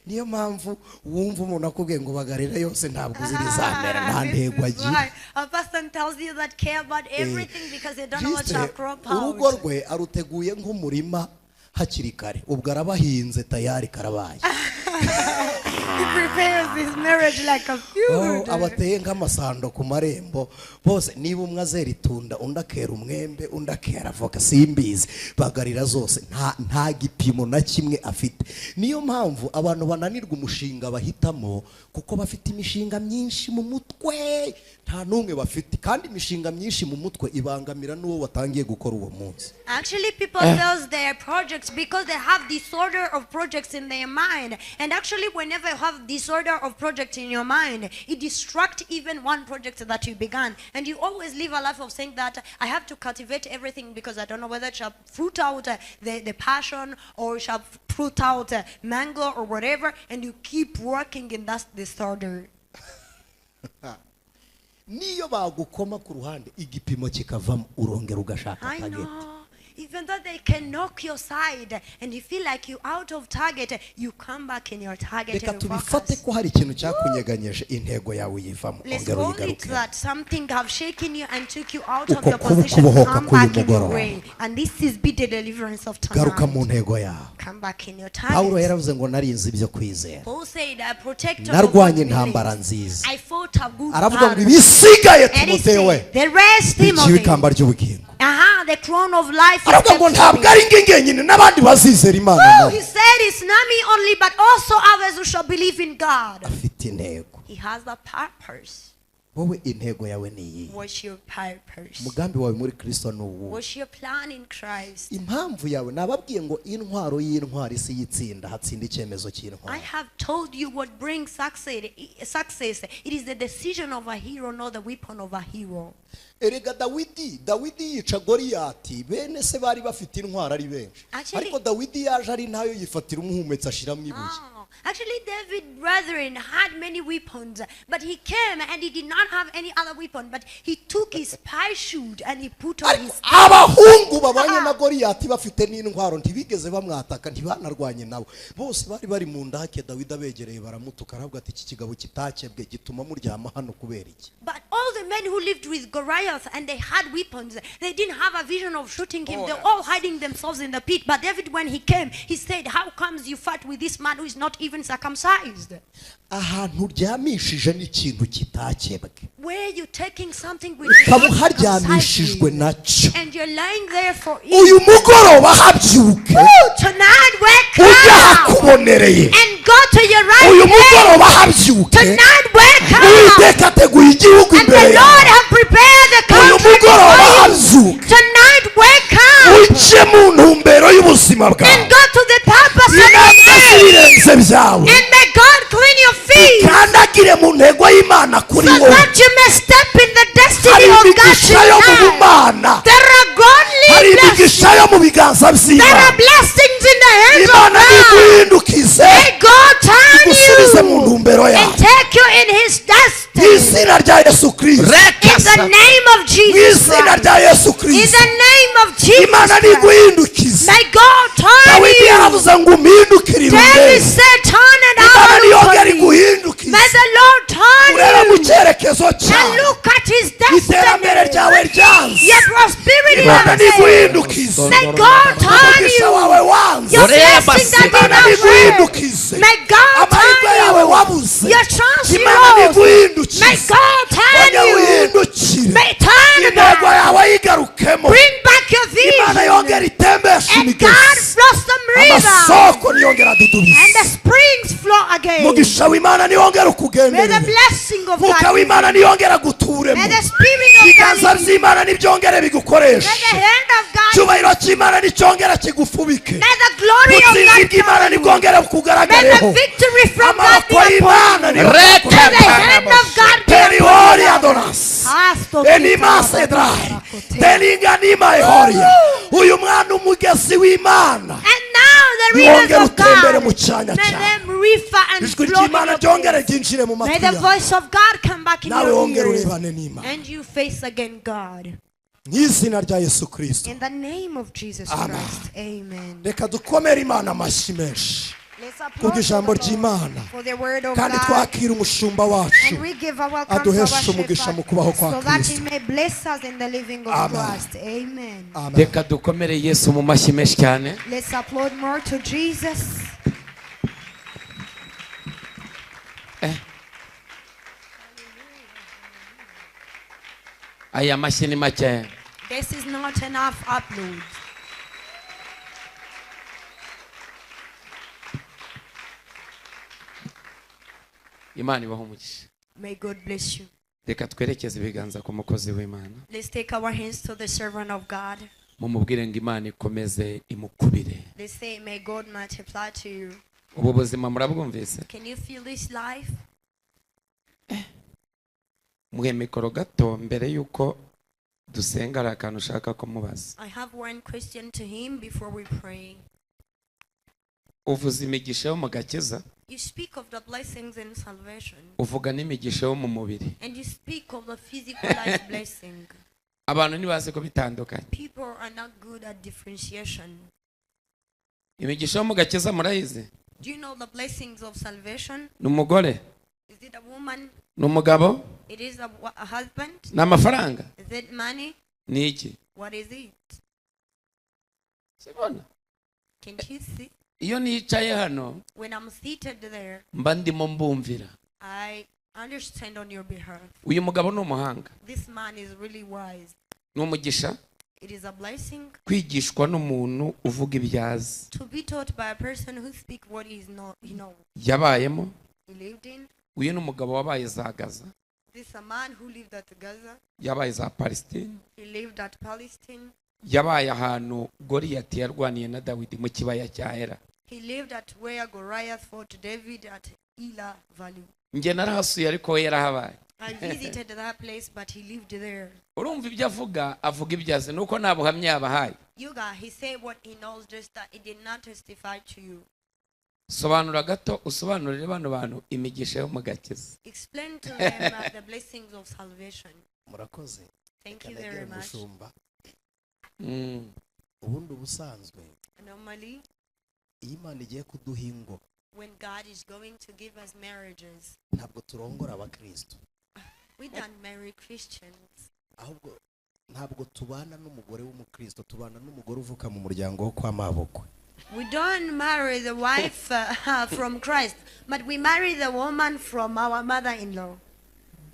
Niyo mpamvu wumva umuntu akubwiye ngo bagarira yose ntabwo zirizamera nta This ntego is agira. Why a person tells you that care about everything because they don't know what Juste, shall crop urugo out. rwe aruteguye nk'umurima hakiri kare ubwo arabahinze tayari karabaye. He prepares his marriage like a Oh, field. abateye nk'amasando ku marembo bose niba umwe azera itunda undi akera umwembe undi akera avoka simbizi bagarira zose nta nta gipimo na kimwe afite. Niyo mpamvu abantu bananirwa umushinga bahitamo kuko bafite imishinga myinshi mu mutwe nta n'umwe bafite kandi imishinga myinshi mu mutwe ibangamira n'uwo watangiye gukora uwo munsi. Actually, people fails their projects because they have disorder of projects in their mind. And actually, whenever you have disorder of project in your mind, it distracts even one project that you began. And you always live a life of saying that I have to cultivate everything because I don't know whether it shall fruit out the passion or shall fruit out mango or whatever. And you keep working in that disorder. Niyo bagukoma ku ruhande igipimo kikavamo urongera ugashaka I target. Know. Even though they can knock your side and you feel like you're out of target, you come back in your target Reka and tubifate focus. Ko hari ikintu cyakunyeganyeje intego yawe uyivamo Let's ongera call it uyigaruke. That something have shaken you and took you out of Uko your kuba position. ukubohoka Come k'uyu back in your mugoroba. Way. And this is be the deliverance of Garuka mu tonight. ntego yawe. Come back in your Pawulo target. yaravuze ngo narinze ibyo kwizera Paul said, "I protect narwanye intambara nziza." I fought a good Aravuga ngo battle. ibisigaye And he Timoteyo we said, the rest, bikiwe Timothy, ikamba ry'ubugingo. Aha, the crown of life is Aravuga ngo kept for ntabwo me. ari nge ngenyine n'abandi bazizera Imana Woo! nabo. He said it's not me only, but also others who shall believe in God. Afite intego. He has a purpose. Wowe intego yawe ni iyi. What's your purpose? Umugambi wawe muri Kristo ni uwu. What's your plan in Christ? Impamvu yawe nababwiye ngo intwaro y'intwari si yitsinda hatsinda icyemezo I cy'intwari. have told you what brings success. It is the decision of a hero, not the weapon of a hero. Erega Dawidi yica Goliyati, bene se bari bafite intwaro ari benshi. Ariko Dawidi yaje ari ntayo yifatira umuhumetso ashiramo ibuye. Actually, David's brethren had many weapons, but he came and he did not have any other weapon, but he took his parachute and he put on his. Abahungu babanye na Goliyati bafite n'intwaro ntibigeze bamwataka, ntibanarwanye nabo. Bose bari bari mu ndake, Dawidi abegereye baramutuka, aravuga ati iki kigabo kitakebwe gituma muryama hano kubera iki? But all the men who lived with Goliath and they had weapons, they didn't have a vision of shooting him. They're all hiding themselves in the pit. But David, when he came, he said, how comes you fight with this man who is not even circumcised? Ahantu uryamishije n'ikintu kitakebwe. Where you taking something with Ukaba uharyamishijwe nacyo. And you're lying there for it. Uyu mugoroba habyuke. Tonight wake Ujye up. ahakubonereye. And go to your right Uyu hand. mugoroba habyuke. Tonight wake up. Uwiteka ateguye igihugu And the imbere yawe. Lord have prepared the Uyu country mugoroba before you. habyuke. Tonight wake up. Ujye mu ntumbero y'ubuzima bwawe. And go to the purpose of your Intambwe life. z'ibirenze byawe. And may God clean your feet. Ukandagire mu ntego y'Imana kuri So wowe. that you may step in the destiny Hari of God imigisha yo mu tonight. bumana. There are godly Hari blessings. imigisha yo mu biganza There are by'Imana. blessings in the hands of Imana God. niguhindukize. May God turn Igusubize mu you ntumbero and yawe. take you in his destiny. Izina rya Yesu Kristo. In the name of Mu Jesus izina Christ. rya Yesu In Kristo. the name of Jesus Imana Christ. niguhindukize. May God turn Dawidi you. yaravuze ngo umpindukirire David undebe. said, turn and Imana I will look niyongere on me. iguhindukize. May the Lord turn Urebe mu you cyerekezo and cyawe. look at his Iterambere destiny. ryawe ryanze. Your prosperity Imana has failed. niguhindukize. May God turn Umugisha you. wawe wanze. Your blessing that did Imana not work. niguhindukize. May God Amahirwe turn yawe you. wabuze. Your chance you Imana lost. May niguhindukize. God turn Ongera you. uhindukire. May turn Intego back. yawe yigarukemo. Bring back your Imana vision. yongera itembeshe And God imigezi. flows some river. Amasoko niyongera And the adudubize. springs flow again. Umugisha w'Imana niyongera May the ukugenderere. blessing of Mwuka God. w'Imana niyongera aguturemo. May the spirit of Ibiganza God. by'Imana nibyongere May bigukoreshe. the hand of God. Icyubahiro cy'Imana nicyongera kigufubike. May the glory of Ubutsinzi God bw'Imana come you. nibwongere May bukugaragareho. the victory from God Amaboko be upon y'Imana you. niyongere May the hand of God be upon Terihori you. adonas. Enima sedrai. Telinganima ehoria. Uyu mwana umugezi w'Imana. And now the rivers Niwongere of utembere mu God, cyanya may cyawe. them river and Ijwi flow in ry'Imana your ryongere place. ryinjire mu May matwi the yawe. voice of God come back in Nawe your wongere ears urebane n'Imana. and you face again God. Mu izina rya Yesu Kristo. In the name of Jesus Amen. Christ. Amen. Reka dukomere Imana amashyi menshi. Let's applaud Kubwo to ijambo the Lord ry'Imana. for the word of Kandi God. twakira umushumba wacu. And we give our welcome to Aduheshe our umugisha mu kubaho shepherd kwa so that he Kristo. may bless us in the living of Amen. Christ. Amen. Amen. Reka dukomere Yesu mu mashyi menshi cyane. Let's applaud more to Jesus. Aya mashyi ni make. This is not enough upload. Imana ibahe umugisha. May God bless you. Reka twerekeze ibiganza ku mukozi w'Imana. Let's take our hands to the servant of God. Mumubwire ngo Imana ikomeze imukubire. Let's say, may God multiply to you. Ubu buzima murabwumvise? Can you feel this life? Muhe mikoro gato mbere yuko dusenga hari akantu ushaka kumubaza. I have one question to him before we pray. Uvuze imigisha yo mu gakiza, You speak of the blessings in salvation, uvuga n'imigisha yo mu mubiri. and you speak of the physical life blessing. Abantu ntibazi ko bitandukanye. People are not good at differentiation. Imigisha yo mu gakiza murayizi? Do you know the blessings of salvation? Ni umugore, Is it a woman? ni umugabo, It is a husband? ni amafaranga, Is it money? ni iki? What is it? Sibona? Can't you see? Iyo nicaye hano When I'm seated there, mba ndimo mbumvira. I understand on your behalf. Uyu mugabo ni umuhanga, This man is really wise. ni umugisha It is a blessing kwigishwa n'umuntu uvuga ibyazi to be taught by a person who speaks what he is not, he knows. yabayemo. He lived in. Uyu ni umugabo wabaye zagaza. This a man who lived at Gaza. Yabaye za Palestine. He lived at Palestine. Yabaye ahantu Goliyati yarwaniye na Dawidi mu kibaya cya Ela. He lived at where Goliath fought David at Elah Valley. Njye narahasuye ariko we yarahabaye. I visited that place, but he lived there. Urumva ibyo avuga, avuga ibyo azi, nuko nta buhamya yabahaye. Yuga, he said what he knows, just that he did not testify to you. Sobanura gato, usobanurire bano bantu imigisha yo mu gakiza. Explain to them the blessings of salvation. Murakoze. Thank Reka you negere very much. umushumba. Ubundi ubusanzwe, Normally, iyo Imana igiye kuduha ingo, when God is going to give us marriages, ntabwo turongora abakristo, we don't marry Christians. Ahubwo ntabwo tubana n'umugore w'umukristo, tubana n'umugore uvuka mu muryango wo kwa mabukwe. We don't marry the wife from Christ, but we marry the woman from our mother-in-law.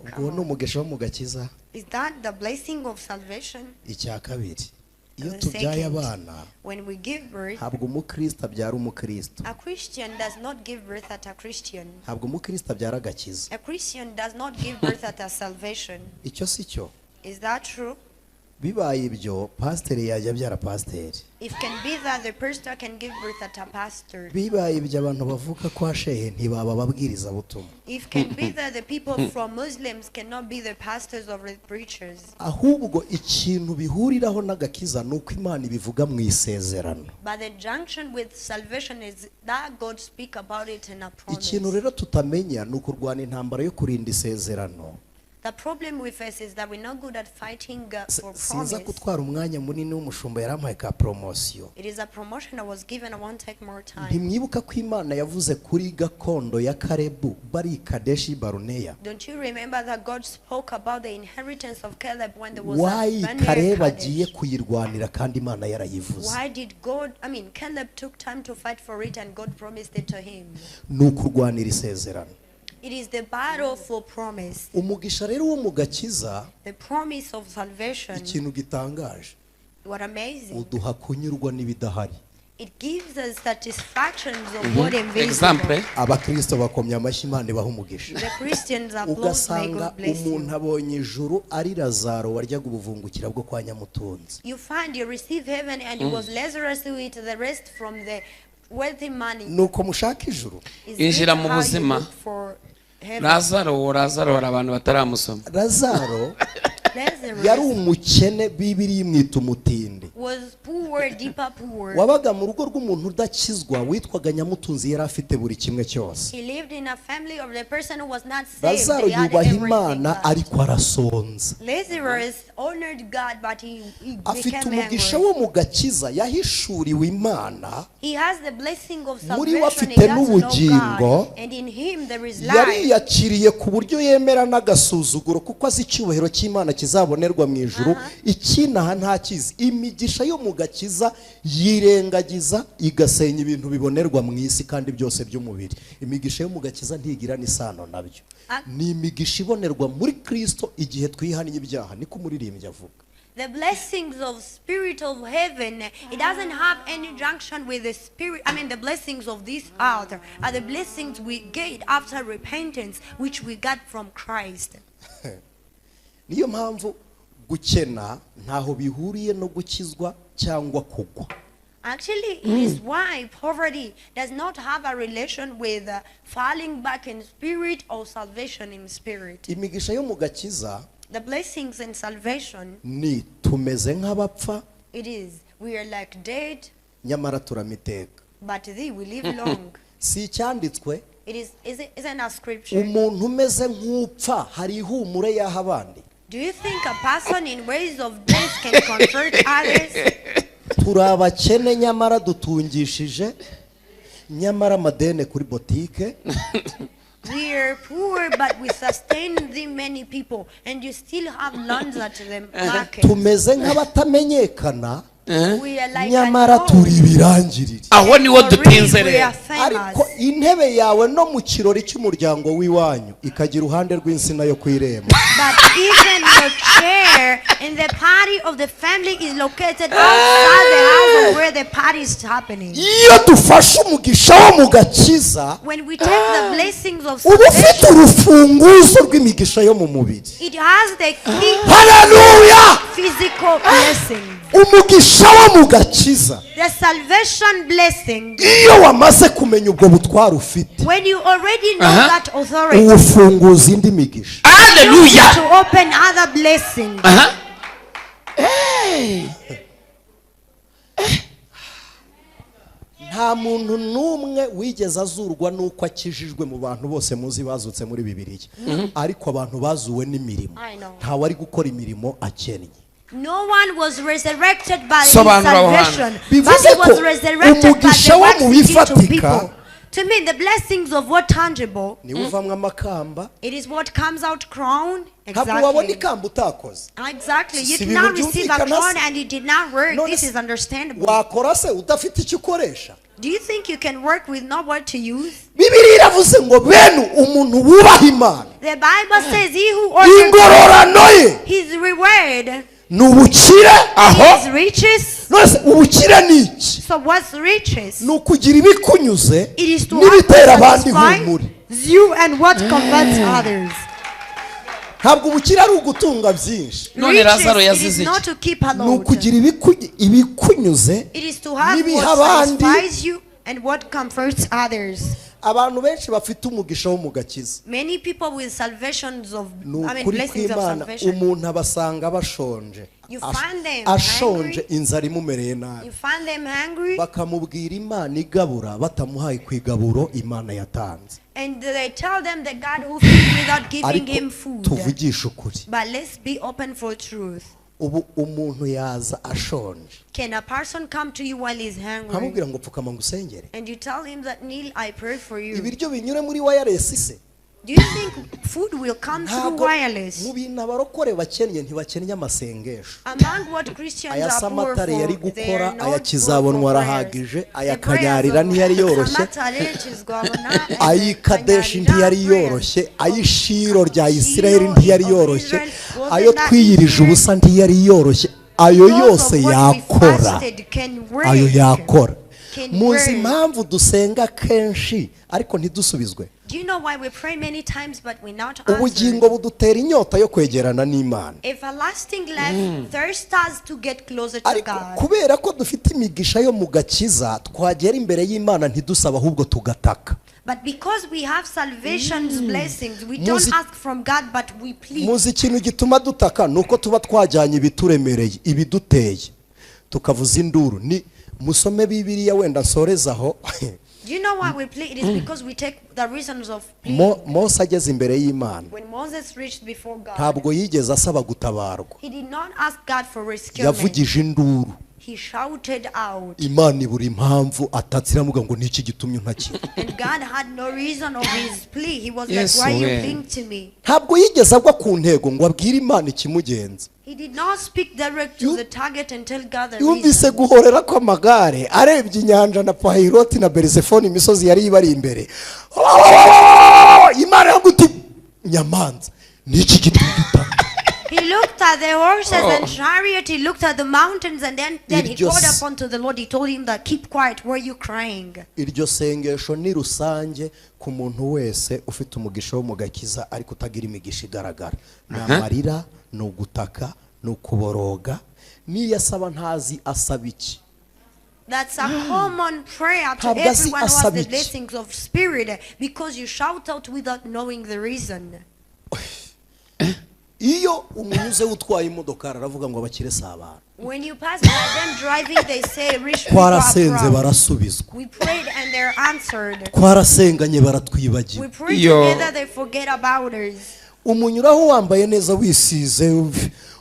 Ubwo ni umugisha wo mu gakiza. Is that the blessing of salvation? Icya kabiri, iyo The tubyaye second, abana, when we give birth, ntabwo umukristo abyara umukristo. a Christian does not give birth at a Christian. Ntabwo umukristo abyara agakiza. A Christian does not give birth at a salvation. Icyo si cyo. Is that true? Bibaye ibyo, pasiteri yajya abyara pasiteri. It can be that the pastor can give birth at a pastor. Bibaye ibyo, abantu bavuka kwa shehe ntibaba ababwirizabutumwa. It can be that the people from Muslims cannot be the pastors or the preachers. Ahubwo ikintu bihuriraho n'agakiza ni uko Imana ibivuga mu isezerano. But the junction with salvation is that God speak about it in a Ikintu promise. rero tutamenya ni ukurwana intambara yo kurinda isezerano. The problem we face is that we're not good at fighting for Sinza promise. gutwara umwanya munini w'umushumba, yarampaye ka promotion. It is a promotion I was given. I won't take more time. Ntimwibuka ko Imana yavuze kuri gakondo ya Karebu bari i Kadeshi Baruneya? Don't you remember that God spoke about the inheritance of Caleb when there was Why a Barnea Karebu agiye Kadesh? kuyirwanira kandi Imana yarayivuze? Why did God, I mean, Caleb took time to fight for it and God promised it to him. Ni ukurwanira isezerano. It is the battle for promise. Umugisha rero wo mu gakiza, The promise of salvation. ikintu gitangaje, What amazing. uduha kunyurwa n'ibidahari. It gives us satisfactions of what invisible. Example. Abakristo bakomye amashyi, Imana ibaha umugisha. The Christians applaud, may Ugasanga God bless umuntu you. abonye ijuru ari Lazaro waryaga ubuvungukira bwo kwa nyamutunzi. You find you receive heaven and it was Lazarus who ate the rest from the wealthy money. Nuko mushaka ijuru. Is Injira it mu how you buzima. look for heaven? Lazaro, Lazaro, hari abantu bataramusoma. Lazaro Lazarus yari umukene, Bibiri imwita umutindi, was poor, deeper poor. wabaga mu rugo rw'umuntu udakizwa witwaga nyamutunzi, yari afite buri kimwe cyose. He lived in a family of the person who was not saved. Lazaro They had yubaha everything, Imana, but ariko arasonza. Lazarus honored God, but he Afite became umugisha hungry. wo mu gakiza, yahishuriwe Imana. He has the blessing of Muri we salvation. He afite got to know n'ubugingo. God, and in him there is life. Yariyakiriye ku buryo yemera n'agasuzuguro, kuko azi icyubahiro cy'Imana kizabonerwa mu ijuru, ikinaha ntakizi. Imigisha yo mu gakiza yirengagiza igasenya ibintu bibonerwa mu isi kandi byose by'umubiri. Imigisha yo mu gakiza ntigira n'isano nabyo. Ni imigisha ibonerwa muri Kristo igihe twihannye ibyaha, niko umuririmbyi avuga. The blessings of spirit of heaven, it doesn't have any junction with the spirit. I mean, the blessings of this earth are the blessings we get after repentance, which we got from Christ. Niyo mpamvu gukena ntaho bihuriye no gukizwa cyangwa kugwa. Actually, it is why poverty does not have a relation with falling back in spirit or salvation in spirit. Imigisha yo mu gakiza The blessings in salvation, ni tumeze nk'abapfa, it is we are like dead, nyamara turamiteka. but thee we live long. Si icyanditswe? It is, isn't a scripture. Umuntu umeze nk'upfa hari ihumure y'aho abandi. Do you think a person in ways of death can comfort others? Turi abakene nyamara dutungishije nyamara amadene kuri botike. We are poor, but we sustain the many people, and you still have loans at the market. Tumeze nk'abatamenyekana, We are like nyamara an turi old. ibirangirire. Aho niho For real, dutinze we rero. are famous. Ariko intebe yawe no mu kirori cy'umuryango w'iwanyu ikajya iruhande rw'insina yo ku irembo. But even your chair in the party of the family is located outside the house of where the party is happening. Iyo dufashe umugisha wo mu gakiza, When we take the blessings of uba ufite salvation, urufunguzo rw'imigisha yo mu mubiri. It has the key Haleluya! Physical blessing. Umugisha wo mu gakiza, The salvation blessing. Iyo wamaze kumenya ubwo butware ufite, When you already know that authority, uwufunguza indi migisha. Haleluya. To open other blessings. Aha. Hey. Nta muntu n'umwe wigeze azurwa n'uko akijijwe mu bantu bose muzi bazutse muri Bibiliya, ariko abantu bazuwe n'imirimo. I know. Ntawe ari gukora imirimo akennye. No one was resurrected by his Sobanura aho hantu. salvation, but Bivuze he was ko resurrected by umugisha the wo works mu he did to bifatika people. To me, the blessings of what tangible, niwe uvamwo amakamba. It is what comes out crown. Ntabwo wabona Exactly. ikamba utakoze. Exactly. You Si did not ibintu receive a byumvikana crown se? And you did not work. None This se is understandable. Wakora se udafite icyo ukoresha? Do you think you can work with not what to use? Bibiliya iravuze ngo bene umuntu wubaha Imana, The Bible says he who orders ingororano ye his reward ni ubukire. Aho is riches. None se ubukire ni iki? So what's riches? Ni ukugira ibikunyuze It is to have n'ibitera what abandi ihumure. satisfies you and what comforts others. Ntabwo ubukire ari ugutunga byinshi. None Riches, Lazaro it is yazize not iki? to keep a Ni load. ukugira ibikunyuze It is to have n'ibiha what abandi. satisfies you and what comforts others. Abantu benshi bafite umugisha wo mu gakiza, Many people with salvations of, ni I mean, ukuri blessings of kw'Imana, salvation. Umuntu abasanga bashonje, You find them ashonje, hungry. inzara imumereye nabi, You find them hungry bakamubwira Imana igabura batamuhaye ku igaburo Imana yatanze. And they tell them the God who feeds without giving Ariko him food. Tuvugishe ukuri, But let's be open for truth. Ubu umuntu yaza ashonje, Can a person come to you while he's hungry nkamubwira ngo pfukama ngo usengere, and you tell him that kneel, I pray for you? Ibiryo binyure muri wireless se? Do you think food will come through Ntabwo wireless? mu bintu abarokore bakennye, ntibakennye amasengesho. Among what Christians Aya are poor Samatare yari for, they gukora, are not aya poor Kizabonwa for arahagije, prayers. Aya The prayers Kanyarira of ntiyari yoroshye, Samatare, Chizgwabona, and the ay'i Kadeshi Kanyarira ntiyari prayers yoroshye, of ay'Ishiro rya Isirayeli Shiloh ntiyari of yoroshye, Israel wasn't ayo that twiyirije easier. Ubusa ntiyari yoroshye, ayo Those yose of what we yakora, fasted can work. Ayo yakora. Can Muzi work. Impamvu dusenga kenshi ariko ntidusubizwe? Do you know why we pray many times but we not Ubugingo answered? Budutera inyota yo kwegerana n'Imana. Everlasting life thirsts us to get closer to Ariko God. Kubera ko dufite imigisha yo mu gakiza, twagera imbere y'Imana ntidusaba ahubwo tugataka. But because we have salvation's blessings, we don't ask from God, but we plead. Muzi ikintu gituma dutaka? Ni uko tuba twajyanye ibituremereye, ibiduteye, tukavuza induru. Ni musome Bibiliya wenda nsoreze aho. Do you know why we plead? It is because we take the reasons of pleading. Mose ageze imbere y'Imana, When Moses reached before God, ntabwo yigeze asaba gutabarwa. He did not ask God for rescue. Yavugije induru. He shouted out. Imana ibura impamvu atatse, iramuga ngo niki gitumye untakira? And God had no reason of his plea. He was like, Yes, "Why are you we. Pleading to me?" Ntabwo yigeze agwa ku ntego ngo abwire Imana ikimugenza. He did not speak direct to the target and tell God the Yumvise reason. Guhorera kw'amagare, arebye inyanja na Pahiroti na Berizefoni, imisozi yari ibari imbere, Imana iravuga iti nyamanza niki gitumye utaka? He looked at the horses and Oh. chariot, he looked at the mountains, and then he Iryo called upon to the Lord. He told him that, "Keep quiet, why are you crying?" Iryo sengesho ni rusange ku muntu wese ufite umugisha wo mu gakiza ariko utagira imigisha igaragara. Ni amarira, ni ugutaka, ni ukuboroga, n'iyo asaba ntazi asaba iki. That's a common prayer to Ntabwo azi everyone who has asaba the iki. Blessings of spirit because you shout out without knowing the reason. Iyo umunyuze utwaye imodoka aravuga ngo abakire si abantu. When you pass by them driving, they say, "Rich people are Twarasenze proud." barasubizwa. We prayed and they're answered. Twarasenganye baratwibagiwe. We pray Yo. Together, they forget about us. Umunyuraho wambaye neza, wisize,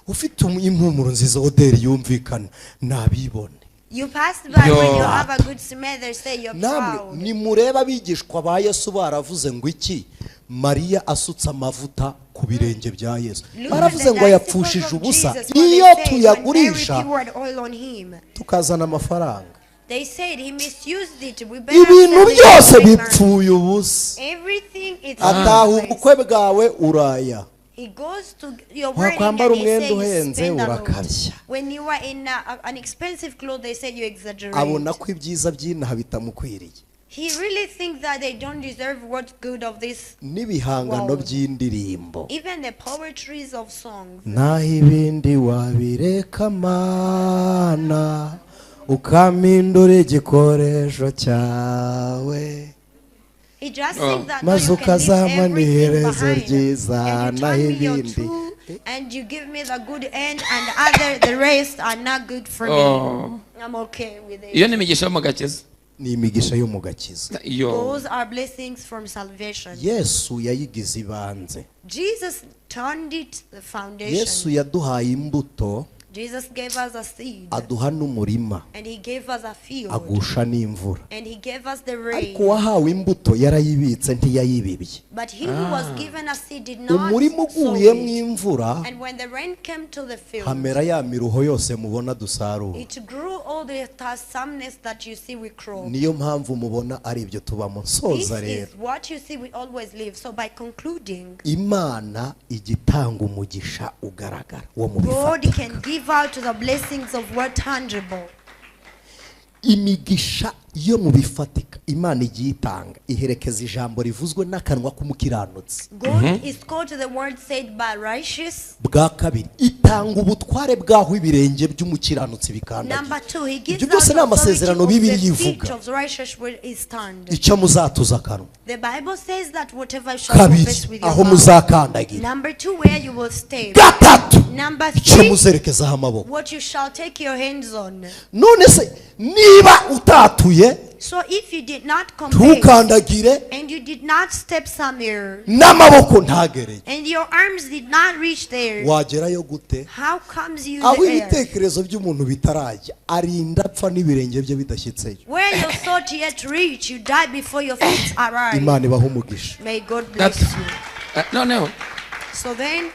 ufite impumuro nziza, odeur yumvikana, nabibone. You pass by Yo. when you have a good smell, they say you're Namwe proud. nimurebe abigishwa ba Yesu baravuze ngo iki Mariya asutse amavuta ku birenge bya Yesu? Look at Baravuze the ngo disciples yapfushije of ubusa. Jesus, what Iyo they said when Mary tuyagurisha poured oil on him. Tukazana amafaranga. They said he misused it. We better Ibintu sell it byose and make money. bipfuye ubusa. Everything is Ataha useless. ubukwe bwawe uraya. He goes to your wedding Wakwambara and they umwenda say you uhenze spend a lot. urakabya. When you are in an expensive clothes, they say you exaggerate. Abona ko ibyiza by'inaha bitamukwiriye. He really thinks that they don't deserve what good of this, N'ibihangano world. by'indirimbo. Even the poetries of songs. Naho ibindi wabireka mana ukampindura igikoresho cyawe He just Oh. thinks that no, maze you can leave ukazampa everything n'iherezo behind ryiza and you naho turn me your ibindi tool and you give me the good end and other the rest are not good for me. Oh. I'm okay with Iyo it. ni imigisha yo mu gakiza. Ni imigisha yo mu gakiza. Iyo Those are blessings from salvation. Yesu yayigize ibanze. Jesus turned it the Yesu foundation. yaduhaye imbuto, Jesus gave us a seed aduha n'umurima, and he gave us a field agusha n'imvura. And he gave us the rain. Ariko uwahawe imbuto yarayibitse ntiyayibibye. But he who was given a seed did not Umurima sow uguyemo it. imvura, And when the rain came to the field, hamera ya miruho yose mubona dusarura. It grew all the someness that you see we grow. Niyo mpamvu mubona ari ibyo tubamo. This Nsoza rero, is what you see we always live. So by concluding, Imana ijya itanga umugisha ugaragara wo mu God bifatika. Can give out the blessings of what tangible. Imigisha yo mu bifatika Imana igiye itanga iherekeza ijambo rivuzwe n'akanwa k'umukiranutsi. God is called to the word said by righteous. Bwa kabiri itanga ubutware bw'aho ibirenge by'umukiranutsi bikandagira. Number two, he gives Ibyo byose out ni amasezerano authority of Bibiliya the feet ivuga. Of the righteous where he stand. Icyo muzatuza akanwa. The Bible says that whatever you shall confess Kabiri with your aho mouth. muzakandagira. Number two, where you will stay. Gatatu Number icyo three, muzerekezaho amaboko. what you shall take your hands on. None se niba utatuye, So if you did not confess ntukandagire, and you did not step somewhere n'amaboko ntagereye, and your arms did not reach there, wagerayo gute? How comes you Aho there? ibitekerezo by'umuntu bitarajya arinda apfa n'ibirenge bye bidashyitseyo. Where your thought yet reach, you die before your feet arrive. Imana ibahe umugisha. May God bless you. Eh, noneho So then,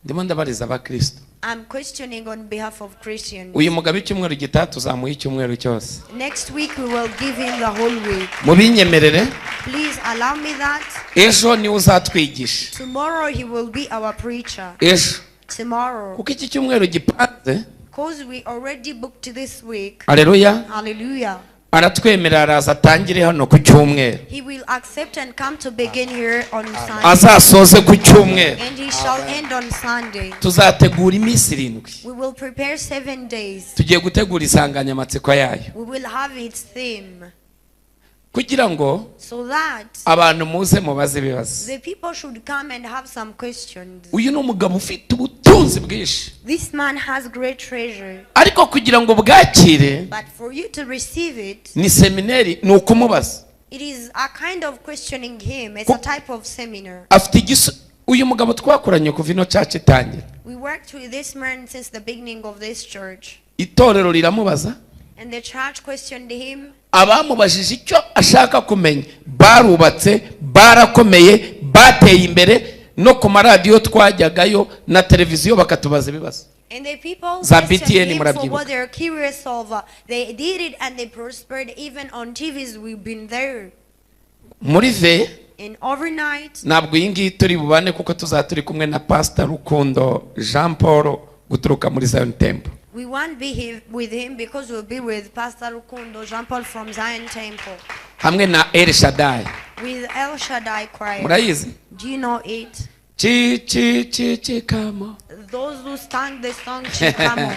ndimo ndabariza abakristo. I'm questioning on behalf of Christians. Uyu mugabo icyumweru gitaha tuzamuha icyumweru cyose. Next week we will give him the whole week. Mubinyemerere. Please allow me that. Ejo niwe uzatwigisha. Tomorrow he will be our preacher. Ejo. Tomorrow. Kuko iki cyumweru gipanze. Because we already booked this week. Aleluya. Hallelujah. Aratwemerera araza atangire hano ku cyumweru. He will accept and come to begin here on Sunday. Azasoze ku cyumweru. And he shall end on Sunday. Tuzategura iminsi 7. We will prepare 7 days. Tugiye gutegura insanganyamatsiko yayo. We will have its theme. Kugira ngo So that abantu muze mubaze ibibazo. the people should come and have some questions. Uyu ni umugabo ufite ubutunzi bwinshi. This man has great treasure. Ariko kugira ngo bwakire, But for you to receive it, ni seminari ni ukumubaza. It is a kind of questioning him. It's a type of seminar. Afite igisu uyu mugabo twakoranye kuva ino church itangira. We worked with this man since the beginning of this church. Itorero riramubaza. And the church questioned him. Abamubajije icyo ashaka kumenya barubatse barakomeye bateye imbere no ku maradiyo twajyagayo na televiziyo bakatubaza ibibazo. And the people Za questioned BTN him for murabyibuka. what they're curious of. They did it and they prospered. Even on TVs, we've been there. Muri ve And overnight, ntabwo iyi ngiyi turi bubane kuko tuzaba turi kumwe na Pastor Rukundo Jean Paul guturuka muri Zion Temple. We won't be with him because we'll be with Pastor Rukundo Jean Paul from Zion Temple. Hamwe na El Shaddai. With El Shaddai choir. Murayizi? Do you know it? Chi chi chi chikamo. Those who sang the song Chikamo.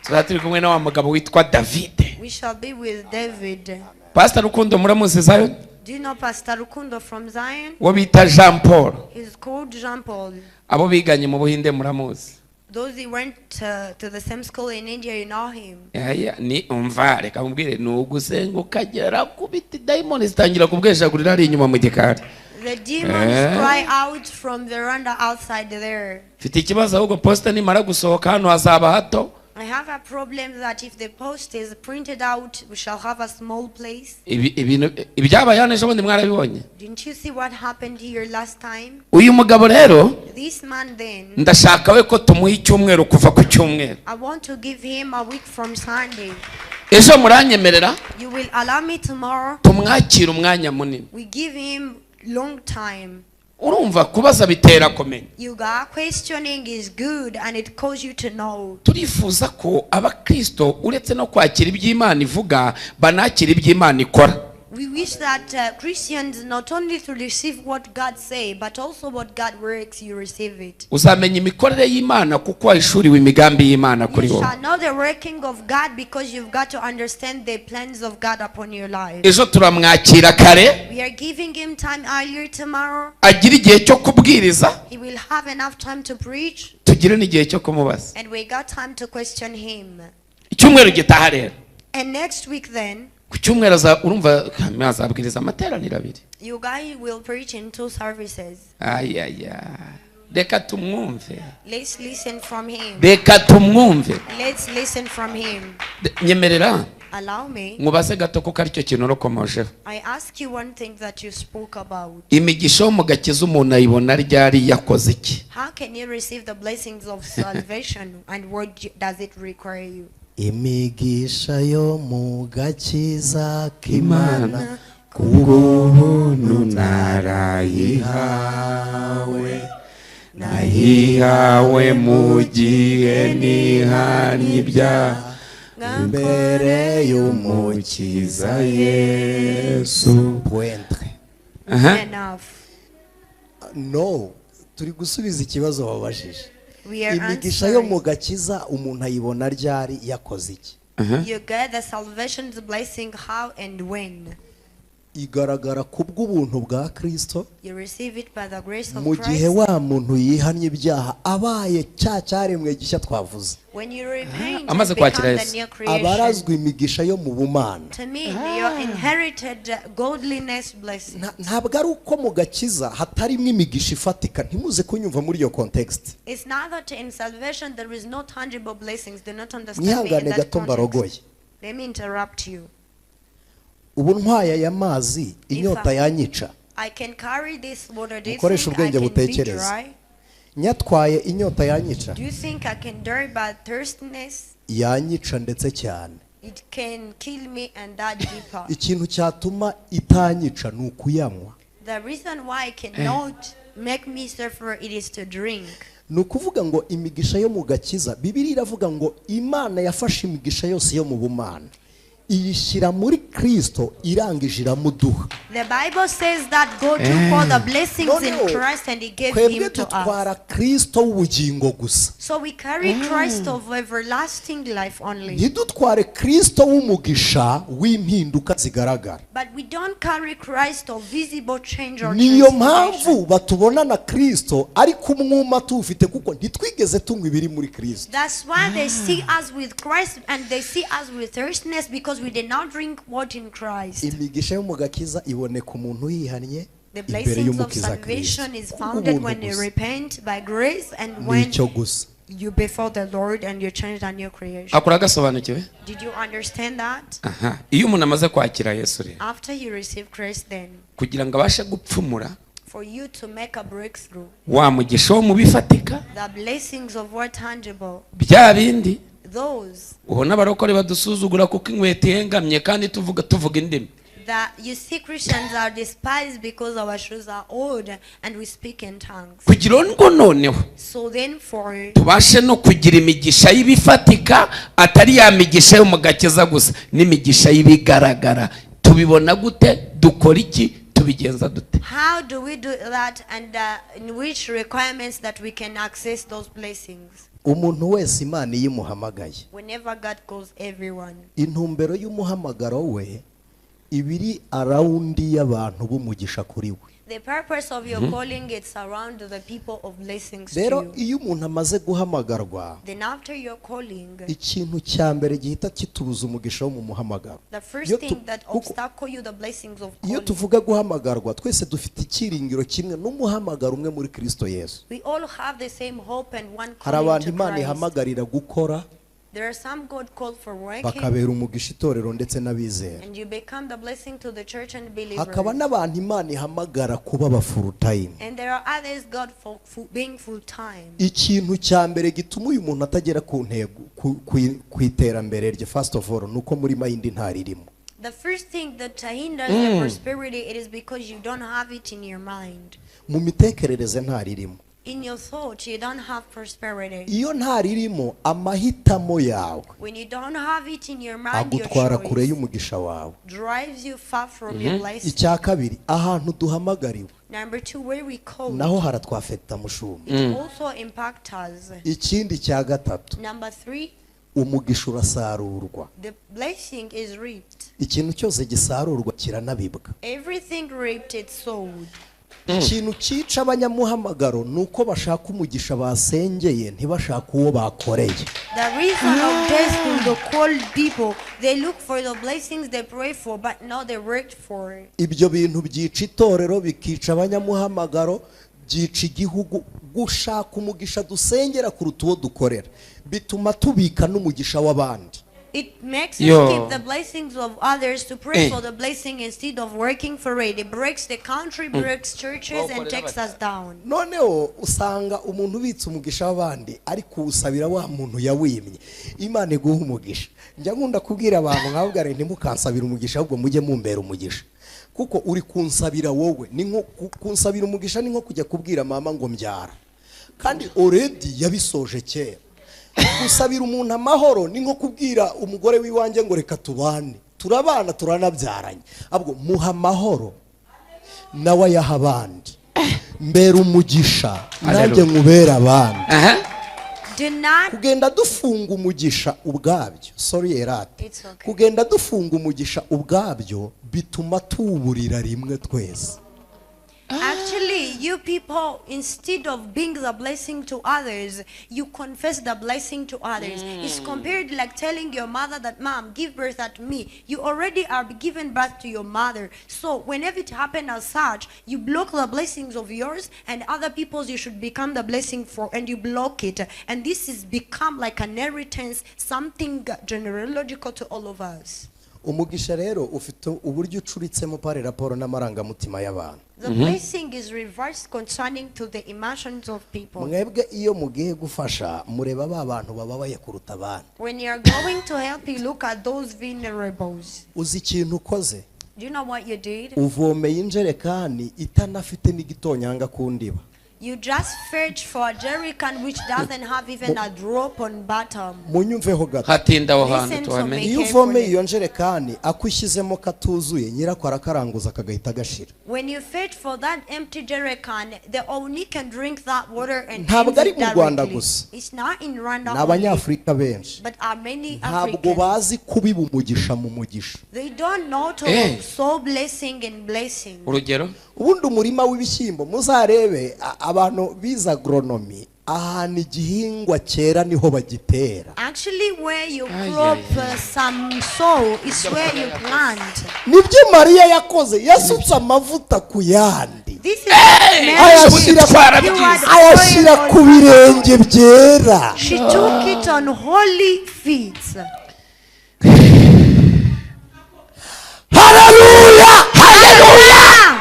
Tuzaba turi kumwe na wa mugabo witwa David. We shall be with David. Pastor Rukundo muramuzi Zion? Do you know Pastor Rukundo from Zion? Uwo bita Jean Paul. He's called Jean Paul. Abo biganye mu Buhinde muramuzi. Those who went to the same school in India, you know him. Aya, ni umva reka mubwire ni ugusenga ukagera ku biti dayimoni zitangira kubwejagurira ari inyuma mu gikari. The demons cry out from the veranda outside there. Mfite ikibazo ahubwo posta nimara gusohoka hano hazaba hato. I have a problem that if the post is printed out, we shall have a small place. Ibintu ibyabaye hano ejo bundi mwarabibonye. Didn't you see what happened here last time? Uyu mugabo rero This man then, ndashaka we ko tumuha icyumweru kuva ku cyumweru. I want to give him a week from Sunday. Ejo muranyemerera? You will allow me tomorrow? Tumwakire umwanya munini. We give him long time. Urumva kubaza bitera kumenya. You got questioning is good and it causes you to know. Turifuza ko abakristo uretse no kwakira iby'Imana ivuga banakira iby'Imana ikora. We wish that Christians not only to receive what God say, but also what God works, you receive it. Uzamenya imikorere y'Imana kuko wahishuriwe imigambi y'Imana kuri You wowe. shall know the working of God because you've got to understand the plans of God upon your life. Ejo turamwakira kare. We are giving him time earlier tomorrow. Agira igihe cyo kubwiriza. He will have enough time to preach. Tugire n'igihe cyo kumubaza. And we got time to question him. Icyumweru gitaha rero. And next week then. Ku cyumweru urumva azabwiriza amateraniro abiri. You guys will preach in 2 services. Ayaya. Reka tumwumve. Let's listen from him. Reka tumwumve. Let's listen from him. Nyemerera. Allow me. Nkubaze gato kuko aricyo kintu urokomojeho. I ask you one thing that you spoke about. Imigisha yo mu gakiza umuntu ayibona ryari yakoze iki? How can you receive the blessings of salvation and what does it require you? Imigisha yo mu gakiza k'Imana kubw'ubuntu narayihawe, nayihawe mu gihe nihanye ibyaha imbere y'Umukiza Yesu. Pointre. Enough. No, turi gusubiza ikibazo wabajije. Imigisha yo mu gakiza umuntu ayibona ryari yakoze iki? You get the salvation's blessing how and when? Igaragara kubw'ubuntu bwa Kristo. You receive it by the grace of Mu gihe Christ. wa muntu yihannye ibyaha abaye cya cyaremwe gishya twavuze. When you repent Amaze and become kwakira the Yesu. new creation. Abarazwa imigisha yo mu bumana. To me, your inherited godliness blessing. Ntabwo ari uko mu gakiza hatarimo imigisha ifatika, ntimuze kunyumva muri iyo context. It's not that in salvation there is no tangible blessings. Do not understand me in Mwihangane that gato context. mbarogoye. Let me interrupt you. Ubu ntwaye aya mazi inyota yanyica. I can carry this water. Do you Mukoreshe think I ubwenge can be butekereza. dry? Nyatwaye inyota yanyica. Do you think I can die by thirstiness? Yanyica ndetse cyane. It can kill me and that deeper. Ikintu cyatuma itanyica ni ukuyanywa. The reason why it cannot make me suffer it is to drink. Ni ukuvuga ngo imigisha yo mu gakiza, Bibiliya iravuga ngo Imana yafashe imigisha yose yo mu bumana iyishyira muri Kristo irangije iramuduha. The Bible says that God took all the blessings in Christ and he gave him to us. Twebwe dutwara Kristo w'ubugingo gusa. So we carry Christ of everlasting life only. Ntidutware Kristo w'umugisha w'impinduka zigaragara. But we don't carry Christ of visible change or Niyo transformation. mpamvu batubona na Kristo ariko umwuma tuwufite kuko ntitwigeze tunywa ibiri muri Kristo. That's why they see us with Christ and they see us with thirstiness because we did not drink what in Christ. Imigisha yo mu gakiza iboneka umuntu yihannye The imbere blessings of y'Umukiza Kristo. salvation is founded when you repent by grace and when you before the Lord and you change the new creation. Akura gasobanukiwe? Did you understand that? Aha. Iyo umuntu amaze kwakira Yesu rero. After you receive Christ then. Kugira ngo abashe gupfumura. For you to make a breakthrough. Wa mugisha wo mu bifatika. The blessings of what tangible. Bya bindi. Those. Ubona abarokore badusuzugura kuko inkweto ihengamye kandi tuvuga indimi. That you see Christians are despised because our shoes are old and we speak in tongues. Kugira ngo noneho So then for tubashe no kugira imigisha y'ibifatika atari ya migisha yo mu gakiza gusa n'imigisha y'ibigaragara. Tubibona gute? Dukora iki? Tubigenza dute? How do we do that and in which requirements that we can access those blessings? Umuntu wese Imana iyimuhamagaye. Whenever God calls everyone. Intumbero y'umuhamagaro we ibiri arawundi y'abantu b'umugisha kuri we. The purpose of your calling it's around the people of blessings to Rero you. iyo umuntu amaze guhamagarwa, Then after your calling, ikintu cya mbere gihita kitubuza umugisha wo mu muhamagaro. The first thing that obstacle you the blessings of Iyo calling. tuvuga guhamagarwa twese dufite icyiringiro kimwe n'umuhamagaro umwe muri Kristo Yesu. We all have the same hope and one Hari calling abantu to Imana Christ. ihamagarira gukora. There are some God called for working, bakabera umugisha itorero ndetse n'abizera. And you become the blessing to the church and believers. Hakaba n'abantu Imana ihamagara kuba aba full time. And there are others God for being full time. Ikintu cya mbere gituma uyu muntu atagera ku ntego ku iterambere rye first of all nuko muri mind ntaririmo. The first thing that hinders your prosperity it is because you don't have it in your mind. Mu mitekerereze ntaririmo. In your thoughts, you don't have prosperity. Iyo ntaririmo, amahitamo yawe When you don't have it in your mind, your agutwara kure choice y'umugisha wawe. drives you far from your blessing. Icya kabiri, ahantu duhamagariwe Number two, where we call, naho haratwafekita, mushumba. it also impacts us. Ikindi cya gatatu, Number three, umugisha urasarurwa. the blessing is reaped. Ikintu cyose gisarurwa kiranabibwa. Everything reaped is sowed. Ikintu cyica abanyamuhamagaro ni uko bashaka umugisha basengeye, ntibashaka uwo bakoreye. The reason of death to the called people, they look for the blessings they pray for, but not they worked for. Ibyo bintu byica itorero, bikica abanyamuhamagaro, byica igihugu. Gushaka umugisha dusengera kuruta uwo dukorera bituma tubika n'umugisha w'abandi. It makes us Yo. Keep the blessings of others, to pray Eh. for the blessing instead of working for it. It breaks the country, breaks churches, and takes us down. Noneho usanga umuntu ubitse umugisha w'abandi ari kuwusabira wa muntu yawimye. Imana iguha umugisha. Njya nkunda kubwira abantu, nkababwira nti: "Ntimukansabire umugisha, ahubwo mujye mumbera umugisha," kuko uri kunsabira wowe ni nko kunsabira umugisha, ni nko kujya kubwira mama ngo mbyara kandi already yabisoje kera. Gusabira umuntu amahoro ni nko kubwira umugore w'iwanjye ngo reka tubane, turabana, turanabyaranye. Ahubwo muha amahoro nawe ayaha abandi. Mbera umugisha, nanjye nkubera abandi. Aha. Do not Kugenda dufunga umugisha ubwabyo, sorry erate, It's okay. kugenda dufunga umugisha ubwabyo bituma tuwuburira rimwe twese. Actually, you people, instead of being the blessing to others, you confess the blessing to others. It's compared like telling your mother that, "Mom, give birth at me." You already are giving birth to your mother. So whenever it happens as such, you block the blessings of yours and other people's you should become the blessing for, and you block it. And this is become like an inheritance, something genealogical to all of us. Umugisha rero ufite uburyo ucuritsemo par rapport n'amarangamutima y'abantu. The blessing is reversed concerning to the emotions of people. Mwebwe iyo mugiye gufasha, mureba ba bantu bababaye kuruta abandi. When you're going to help, you look at those vulnerables. Uzi ikintu ukoze? Do you know what you did? Uvomeye injerekani itanafite n'igitonyanga ku ndiba. You just fetch for a jerrycan which doesn't have even a drop on bottom. Munyumveho gato. Hatinda aho hantu Listen to tuhamenye. me. Iyo uvomeye iyo njerekani, ako ushyizemo katuzuye, nyirako arakaranguza kagahita gashira. When you fetch for that empty jerrycan, the owner can drink that water and Ntabwo drink ari it mu Rwanda directly. gusa. It's not in Rwanda Ni only, Abanyafurika benshi but are many ntabwo Africans. bazi kubiba umugisha mu mugisha. They don't know to Eh. sow blessing and blessing. Urugero? Ubundi umurima w'ibishyimbo, muzarebe abantu bize agronomy, ahantu igihingwa cyera niho bagitera. Actually, where you Ay, crop ay, some sow is where you plant. Nibyo Mariya yakoze, yasutse amavuta ku yandi, This is Mary. ayashyira Twarabyize. ayashyira ku birenge byera. She took it on holy feet. Haleluya, haleluya!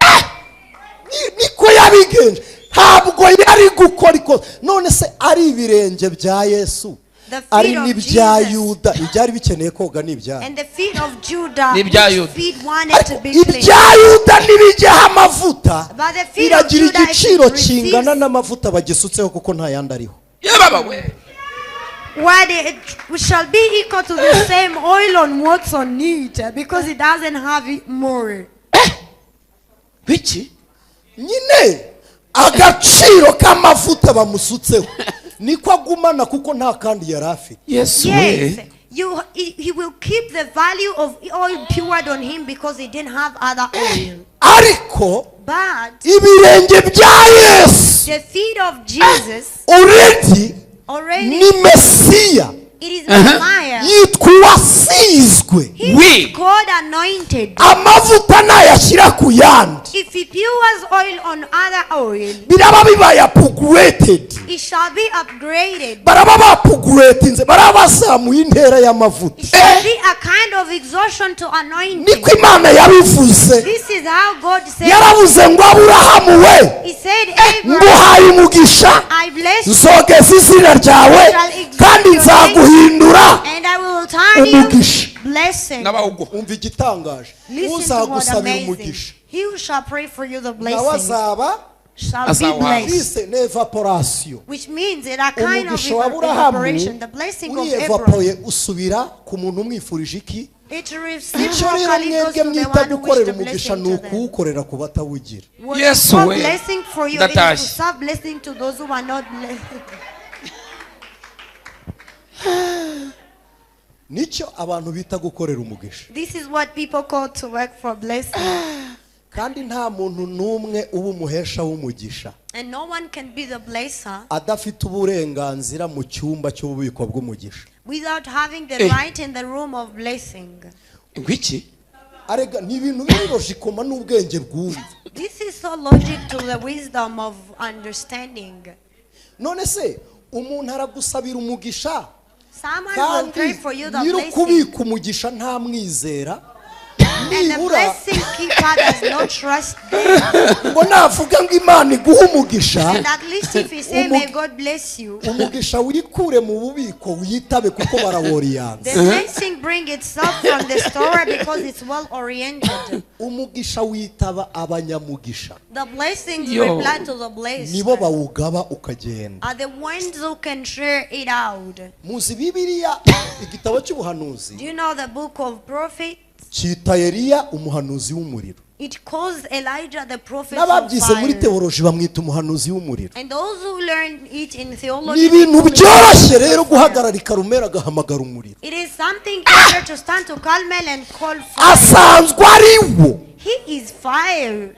Ah! Niko yabigenje. Ntabwo yari gukora ikosa. None se ari ibirenge bya Yesu, The feet ari of n'ibya Jesus. Yuda, ibyari bikeneye koga ni ibyayo. And the feet of Judah, N'ibya which Yuda. feet wanted to Ariko be clean. ibya Yuda ntibijyaho amavuta, But the feet of biragira Judah, if igiciro it receives- kingana n'amavuta bagisutseho, kuko nta yandi ariho. Yababa we. What it shall be equal to the same oil on what's on it, because it doesn't have it more. Biki? Nyine agaciro k'amavuta bamusutseho niko agumana, kuko nta kandi yari afite. Yesu Yes, we. he will keep the value of oil poured on him because he didn't have other oil. Ariko But ibirenge bya Yesu, the feet of Jesus already already ni Mesiya, it is Messiah. yitwa uwasizwe. He We. is God anointed. Amavuta nayashyira ku yandi, If he pours oil on other oil, biraba bibaye upgraded. it shall be upgraded. Baraba baupgradinze, baraba bazamuye intera y'amavuta. It shall be a kind of exhaustion to anointing. Niko Imana yabivuze. This is how God said. Yaravuze ngo: "Aburahamu we, He said, "Abraham, nguhaye umugisha, I bless you nzogeza izina ryawe kandi nzaguhindura and I will turn you umugisha." blessing. N'abawuguha. Umva igitangaje. Listen to what Uzagusabira amazing. umugisha He who shall pray for you the nawe blessing azaba shall be Azawuhabwa. blessed. bise ni evaporation. Which means it a kind of Umugisha wa Aburahamu evaporation. The blessing of Abraham. urievapoye usubira ku muntu umwifurije iki. It Icyo rero reciprocally goes mwebwe to the mwita one who gukorera wished the umugisha blessing ni to them. ukuwukorera ku batawugira. What Yesu you call we. blessing for you is to Ndatashye. serve blessing to those who are not blessed. Nicyo abantu bita gukorera umugisha. This is what people call to work for blessing. Kandi nta muntu n'umwe uba umuhesha w'umugisha And no one can be the blesser adafite uburenganzira mu cyumba cy'ububiko bw'umugisha. without having the Eh. right in the room of blessing. Ngwiki? Arega ni ibintu biri logikoma n'ubwenge bwumva. This is so logic to the wisdom of understanding. None se umuntu aragusabira umugisha Someone will kandi pray for you the nyiri blessing. ukubika umugisha ntamwizera, And the nibura blessing keeper does not trust them. ngo navuga ngo Imana iguhe umugisha, And at least if you say, may God bless you, umugisha wikure mu bubiko witabe kuko baraworiyanze. the blessing bring itself from the store because it's well oriented. Umugisha witaba abanyamugisha. The blessings Yo. reply to the blessed Nibo bawugaba ukagenda. are the ones who can share it out. Muzi Bibiliya igitabo cy'ubuhanuzi Do you know the book of prophets? cyita Eliya umuhanuzi w'umuriro. It calls Elijah the prophet of N'ababyize muri fire. teoloji bamwita umuhanuzi w'umuriro. And those who learn it in Ni theology, they ibintu call it byoroshye the rero prophet of fire. guhagarara i Karumeli agahamagara umuriro. It is something easier to stand to Carmel and call fire. Asanzwe ari wo. He is fire.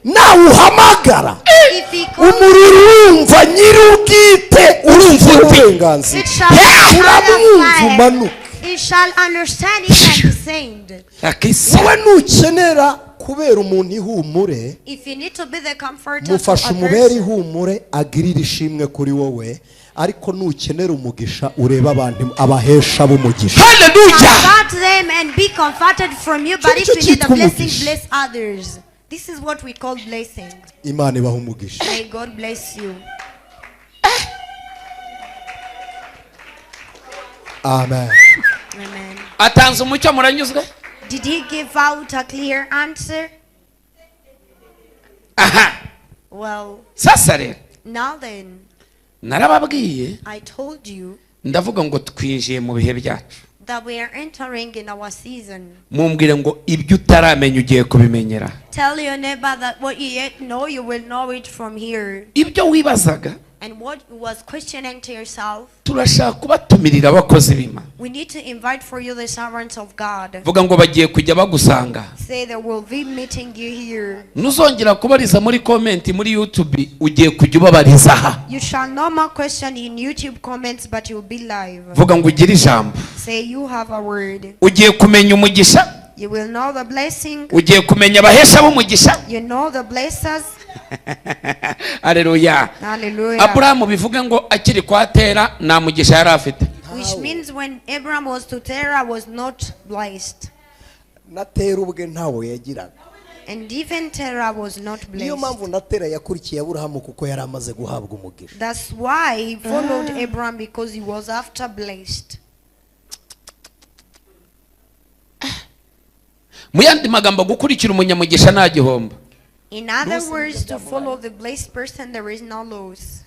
Nawuhamagara If he calls, umuriro urumva nyir'ubwite Urumva ute? uburenganzira. it shall be Uramwumva fire. umanuke. It shall understand it and descend. Akisa. Wowe nukenera kubera umuntu ihumure, If you need to be the comforter to mufashe a umubere person, ihumure agirire ishimwe kuri wowe, ariko nukenera umugisha urebe abantu abahesha b'umugisha. Hallelujah. comfort them and be comforted from you. But if Icyo you need a cyitwa blessing, umugisha. bless others. This is what we call blessing. Imana ibaha umugisha. May God bless you. Amen. Amen. Atanze umucyo muranyuzwe? Did he give out a clear answer? Aha. Well, Sasa rero now then, narababwiye I told you ndavuga ngo twinjiye mu bihe byacu. that we are entering in our season. Mumbwire ngo ibyo utaramenya ugiye kubimenyera. Tell your neighbor that what you yet know, you will know it from here. Ibyo wibazaga And what you was questioning to yourself, turashaka kubatumirira abakozi b'Imana. we need to invite for you the servants of God. Vuga ngo bagiye kujya bagusanga. Say they will be meeting you here. Nuzongera kubariza muri comment muri YouTube ugiye kujya ubabariza aha. You shall no more question in YouTube comments, but you'll be live. Vuga ngo ugire ijambo. Say you have a word. Ugiye kumenya umugisha, You will know the blessing. ugiye kumenya abahesha b'umugisha. You know the blessers. Haleluya. Hallelujah. Aburahamu bivuge ngo akiri kwa Tera nta mugisha yari afite. Which means when Abraham was to Terah was not blessed. Na Tera ubwe ntawo yagiraga. And even Terah was not Niyo blessed. mpamvu na Tera yakurikiye Aburahamu kuko yari amaze guhabwa umugisha. That's why he followed Abraham, because he was after blessed. Mu yandi magambo gukurikira umunyamugisha nta gihombo. In other words, to follow the blessed person, there is no loss.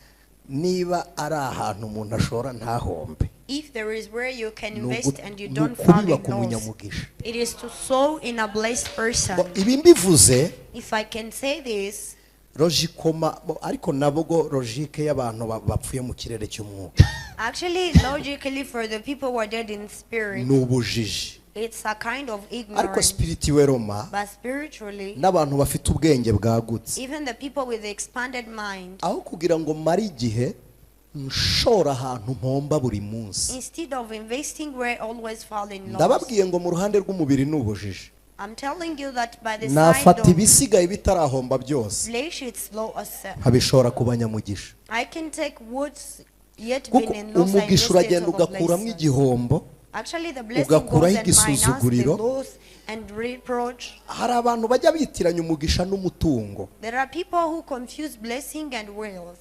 Niba ari ahantu umuntu ashora ntahombe, If there is where you can ni invest and you don't ukubiba fall in ku loss, munyamugisha. it is to sow in a blessed person. Bo, ibi mbivuze If I can say this, logikoma, ariko nabwo logique y'abantu bapfuye mu kirere cy'umwuka. Actually, logically, for the people who are dead in spirit, Ni ubujiji. it's a kind of Ariko ignorance. spirituellement But spiritually, n'abantu bafite ubwenge bwagutse, even the people with the expanded mind, aho kugira ngo mare igihe nshora ahantu mpomba buri munsi, instead of investing where always fall in loss, ndababwiye ngo mu ruhande rw'umubiri ni ubujiji. I'm telling you that by the side Nafata of ibisigaye bitarahomba byose flesh, it's low as nkabishora ku banyamugisha. I can take what's yet Kuko been in loss and umugisha invest it uragenda to the ugakuramo blessing. igihombo, Actually, the blessing ugakuraho goes and minus the igisuzuguriro. loss and reproach. Hari abantu bajya bitiranya umugisha n'umutungo. There are people who confuse blessing and wealth.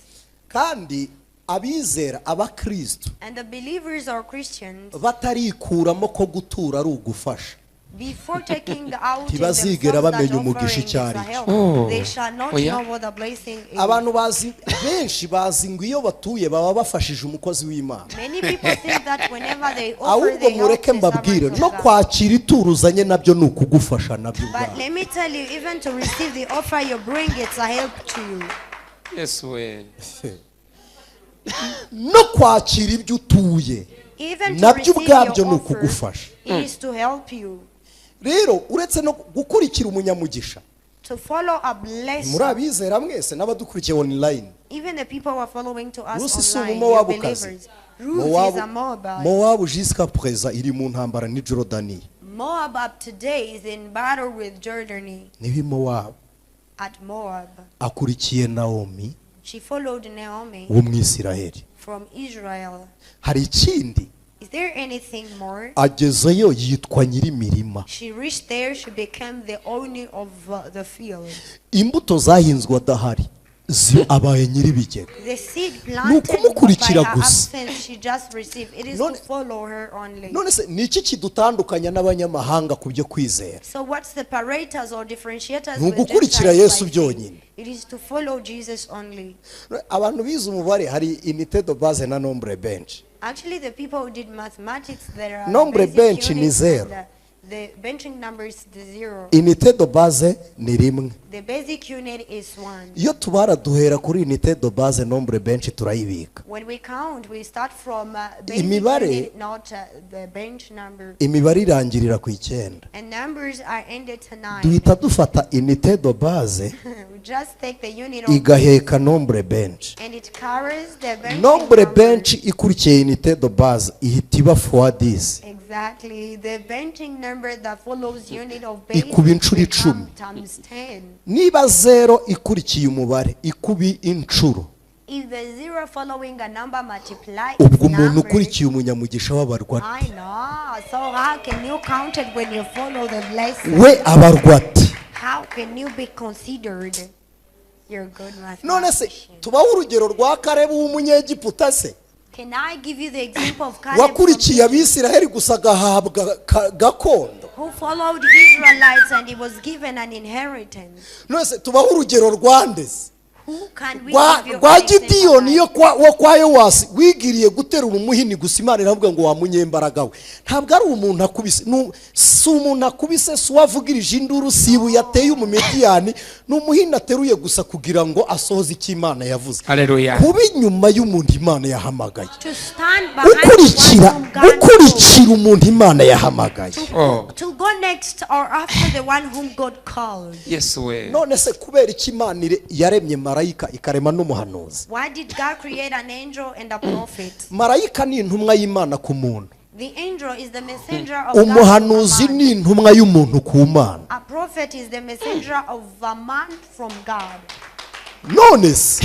Kandi Abizera abakristo And the believers are Christians. Batarikuramo ko gutura ari ugufasha. Before taking out in Ntibazigera themselves that bamenya umugisha offering icyo is ari a cyo. help, Oh. they shall not Oya. know what the blessing is. Abantu bazi benshi bazi ngo iyo batuye baba bafashije umukozi w'Imana. Many people think that whenever they offer, Ahubwo they help mureke the mbabwire servants no of God. kwakira ituro uzanye nabyo ni ukugufasha nabyo But ubwabyo. let me tell you, even to receive the offer you bring, it's a help to you. Yesu we. No kwakira ibyo utuye Even to nabyo receive ubwabyo your ni offer, ukugufasha. it is to help you. Rero uretse no gukurikira umunyamugisha, To follow a blessing. muri abizera mwese n'abadukurikiye online, Even the people who are following to us Rusi si online, umumowabukazi. your believers. Ruth is a Moabite. Mowabu jusqu'à présent iri mu ntambara ni Jordani. Moab up today is in battle with Jordani. Nibi Mowabu. At Moab. Akurikiye Naomi. She followed Naomi wo mu Isiraheli. from Israel. Hari ikindi. Is there anything more? Agezeyo yitwa nyirimirima. She reached there, she became the owner of the field. Imbuto zahinzwe adahari abaye nyiribigega. The seed planted by Ukumukurikira her gusa. absence, she just received. It is to follow her only. None se ni iki kidutandukanya n'abanyamahanga ku byo kwizera? So what separates us or differentiates us Ni with ugukurikira Gentiles Yesu by faith? byonyine. It is to follow Jesus only. Abantu bize umubare hari unité de base na nombre bench. Actually, the people who did mathematics, there are Nombre basic bench ni units zero. and the benching number is the zero. Unité de base ni rimwe. The basic unit is 1. Iyo tubara duhera kuri unité de base nombre bench turayibika. When we count, we start from basic Imibare unit, not the bench number. Imibare irangirira ku 9. And numbers are ended to 9. Duhita dufata unité de base We just take the unit of igaheka nombre bench. and it carries the benching Nombre number. bench ikurikiye unité de base ihita iba fois 10. Exactly. The benching number that follows unit of base Ikuba inshuro become 10. times 10. Niba 0 ikurikiye umubare ikubi inshuro. If the 0 following a number multiply Ubwo its umuntu number, ukurikiye umunyamugisha wabarwa I know. So how can you count it when you follow the blessing? we abarwa ati. How can you be considered your good None se mathematician? tubaho urugero rwa Kalebu w'umunyegiputa se? Can I give you the example of Caleb Wakurikiye abisiraheli gusa agahabwa gakondo. who followed Israelites and he was given an inheritance? None se tubaho urugero rwa ndese? Who can we give you Rwa an example Gidiyoni of? wo kwa Yowasi wigiriye guterura umuhini gusa Imana iravuga ngo wa munyembaraga we. Ntabwo ari umuntu akubise, si umuntu akubise, si uwavugirije induru, si ibuye ateye umumediyani, ni umuhini ateruye gusa kugira ngo asohoze icyo Imana yavuze. Haleluya. Kuba inyuma y'umuntu Imana yahamagaye. To stand behind one whom God Gukurikira umuntu Imana yahamagaye. Oh. To go next or after the one whom God called. Yesu we. None se kubera iki Imana yaremye marayika ikarema n'umuhanuzi? Why did God create an angel and a prophet? Marayika ni intumwa y'Imana ku muntu. The angel is the messenger of God. Umuhanuzi ni intumwa y'umuntu ku Mana. A prophet is the messenger of a man from God. None se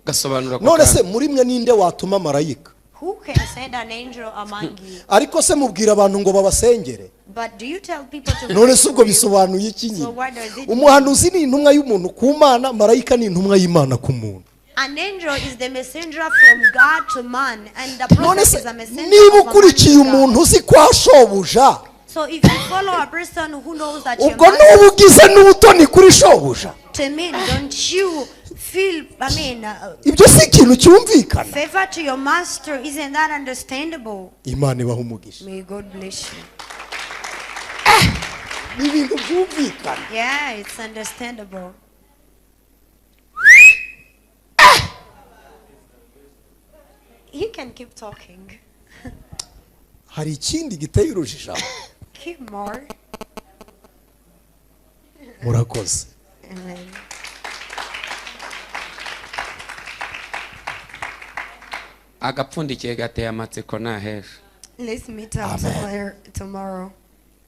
Gasobanura ko none se muri mwe ninde watuma marayika? Who can send an angel among you? Ariko se mubwira abantu ngo babasengere? But do you tell people to None se ubwo pray for you? bisobanuye iki nyine? So what does it mean? Umuhanuzi ni intumwa y'umuntu ku Mana, marayika ni intumwa y'Imana ku muntu. An angel is the messenger from God to man, and the None prophet se is a messenger niba of a man ukurikiye to God. umuntu uzi kwa shobuja, So if you follow a person who knows that your ubwo master nuba ugize n'ubutoni kuri shobuja, to me, don't you feel, I mean, ibyo si ikintu cyumvikana. favor to your master, isn't that understandable? Imana ibahe umugisha. May God bless you. Ni ibintu byumvikana. Yeah, it's understandable. He can keep talking. Hari ikindi giteye urujijo. Keep more. Murakoze. Amen. Agapfundikiye gateye amatsiko nahesha. Let's meet up tomorrow.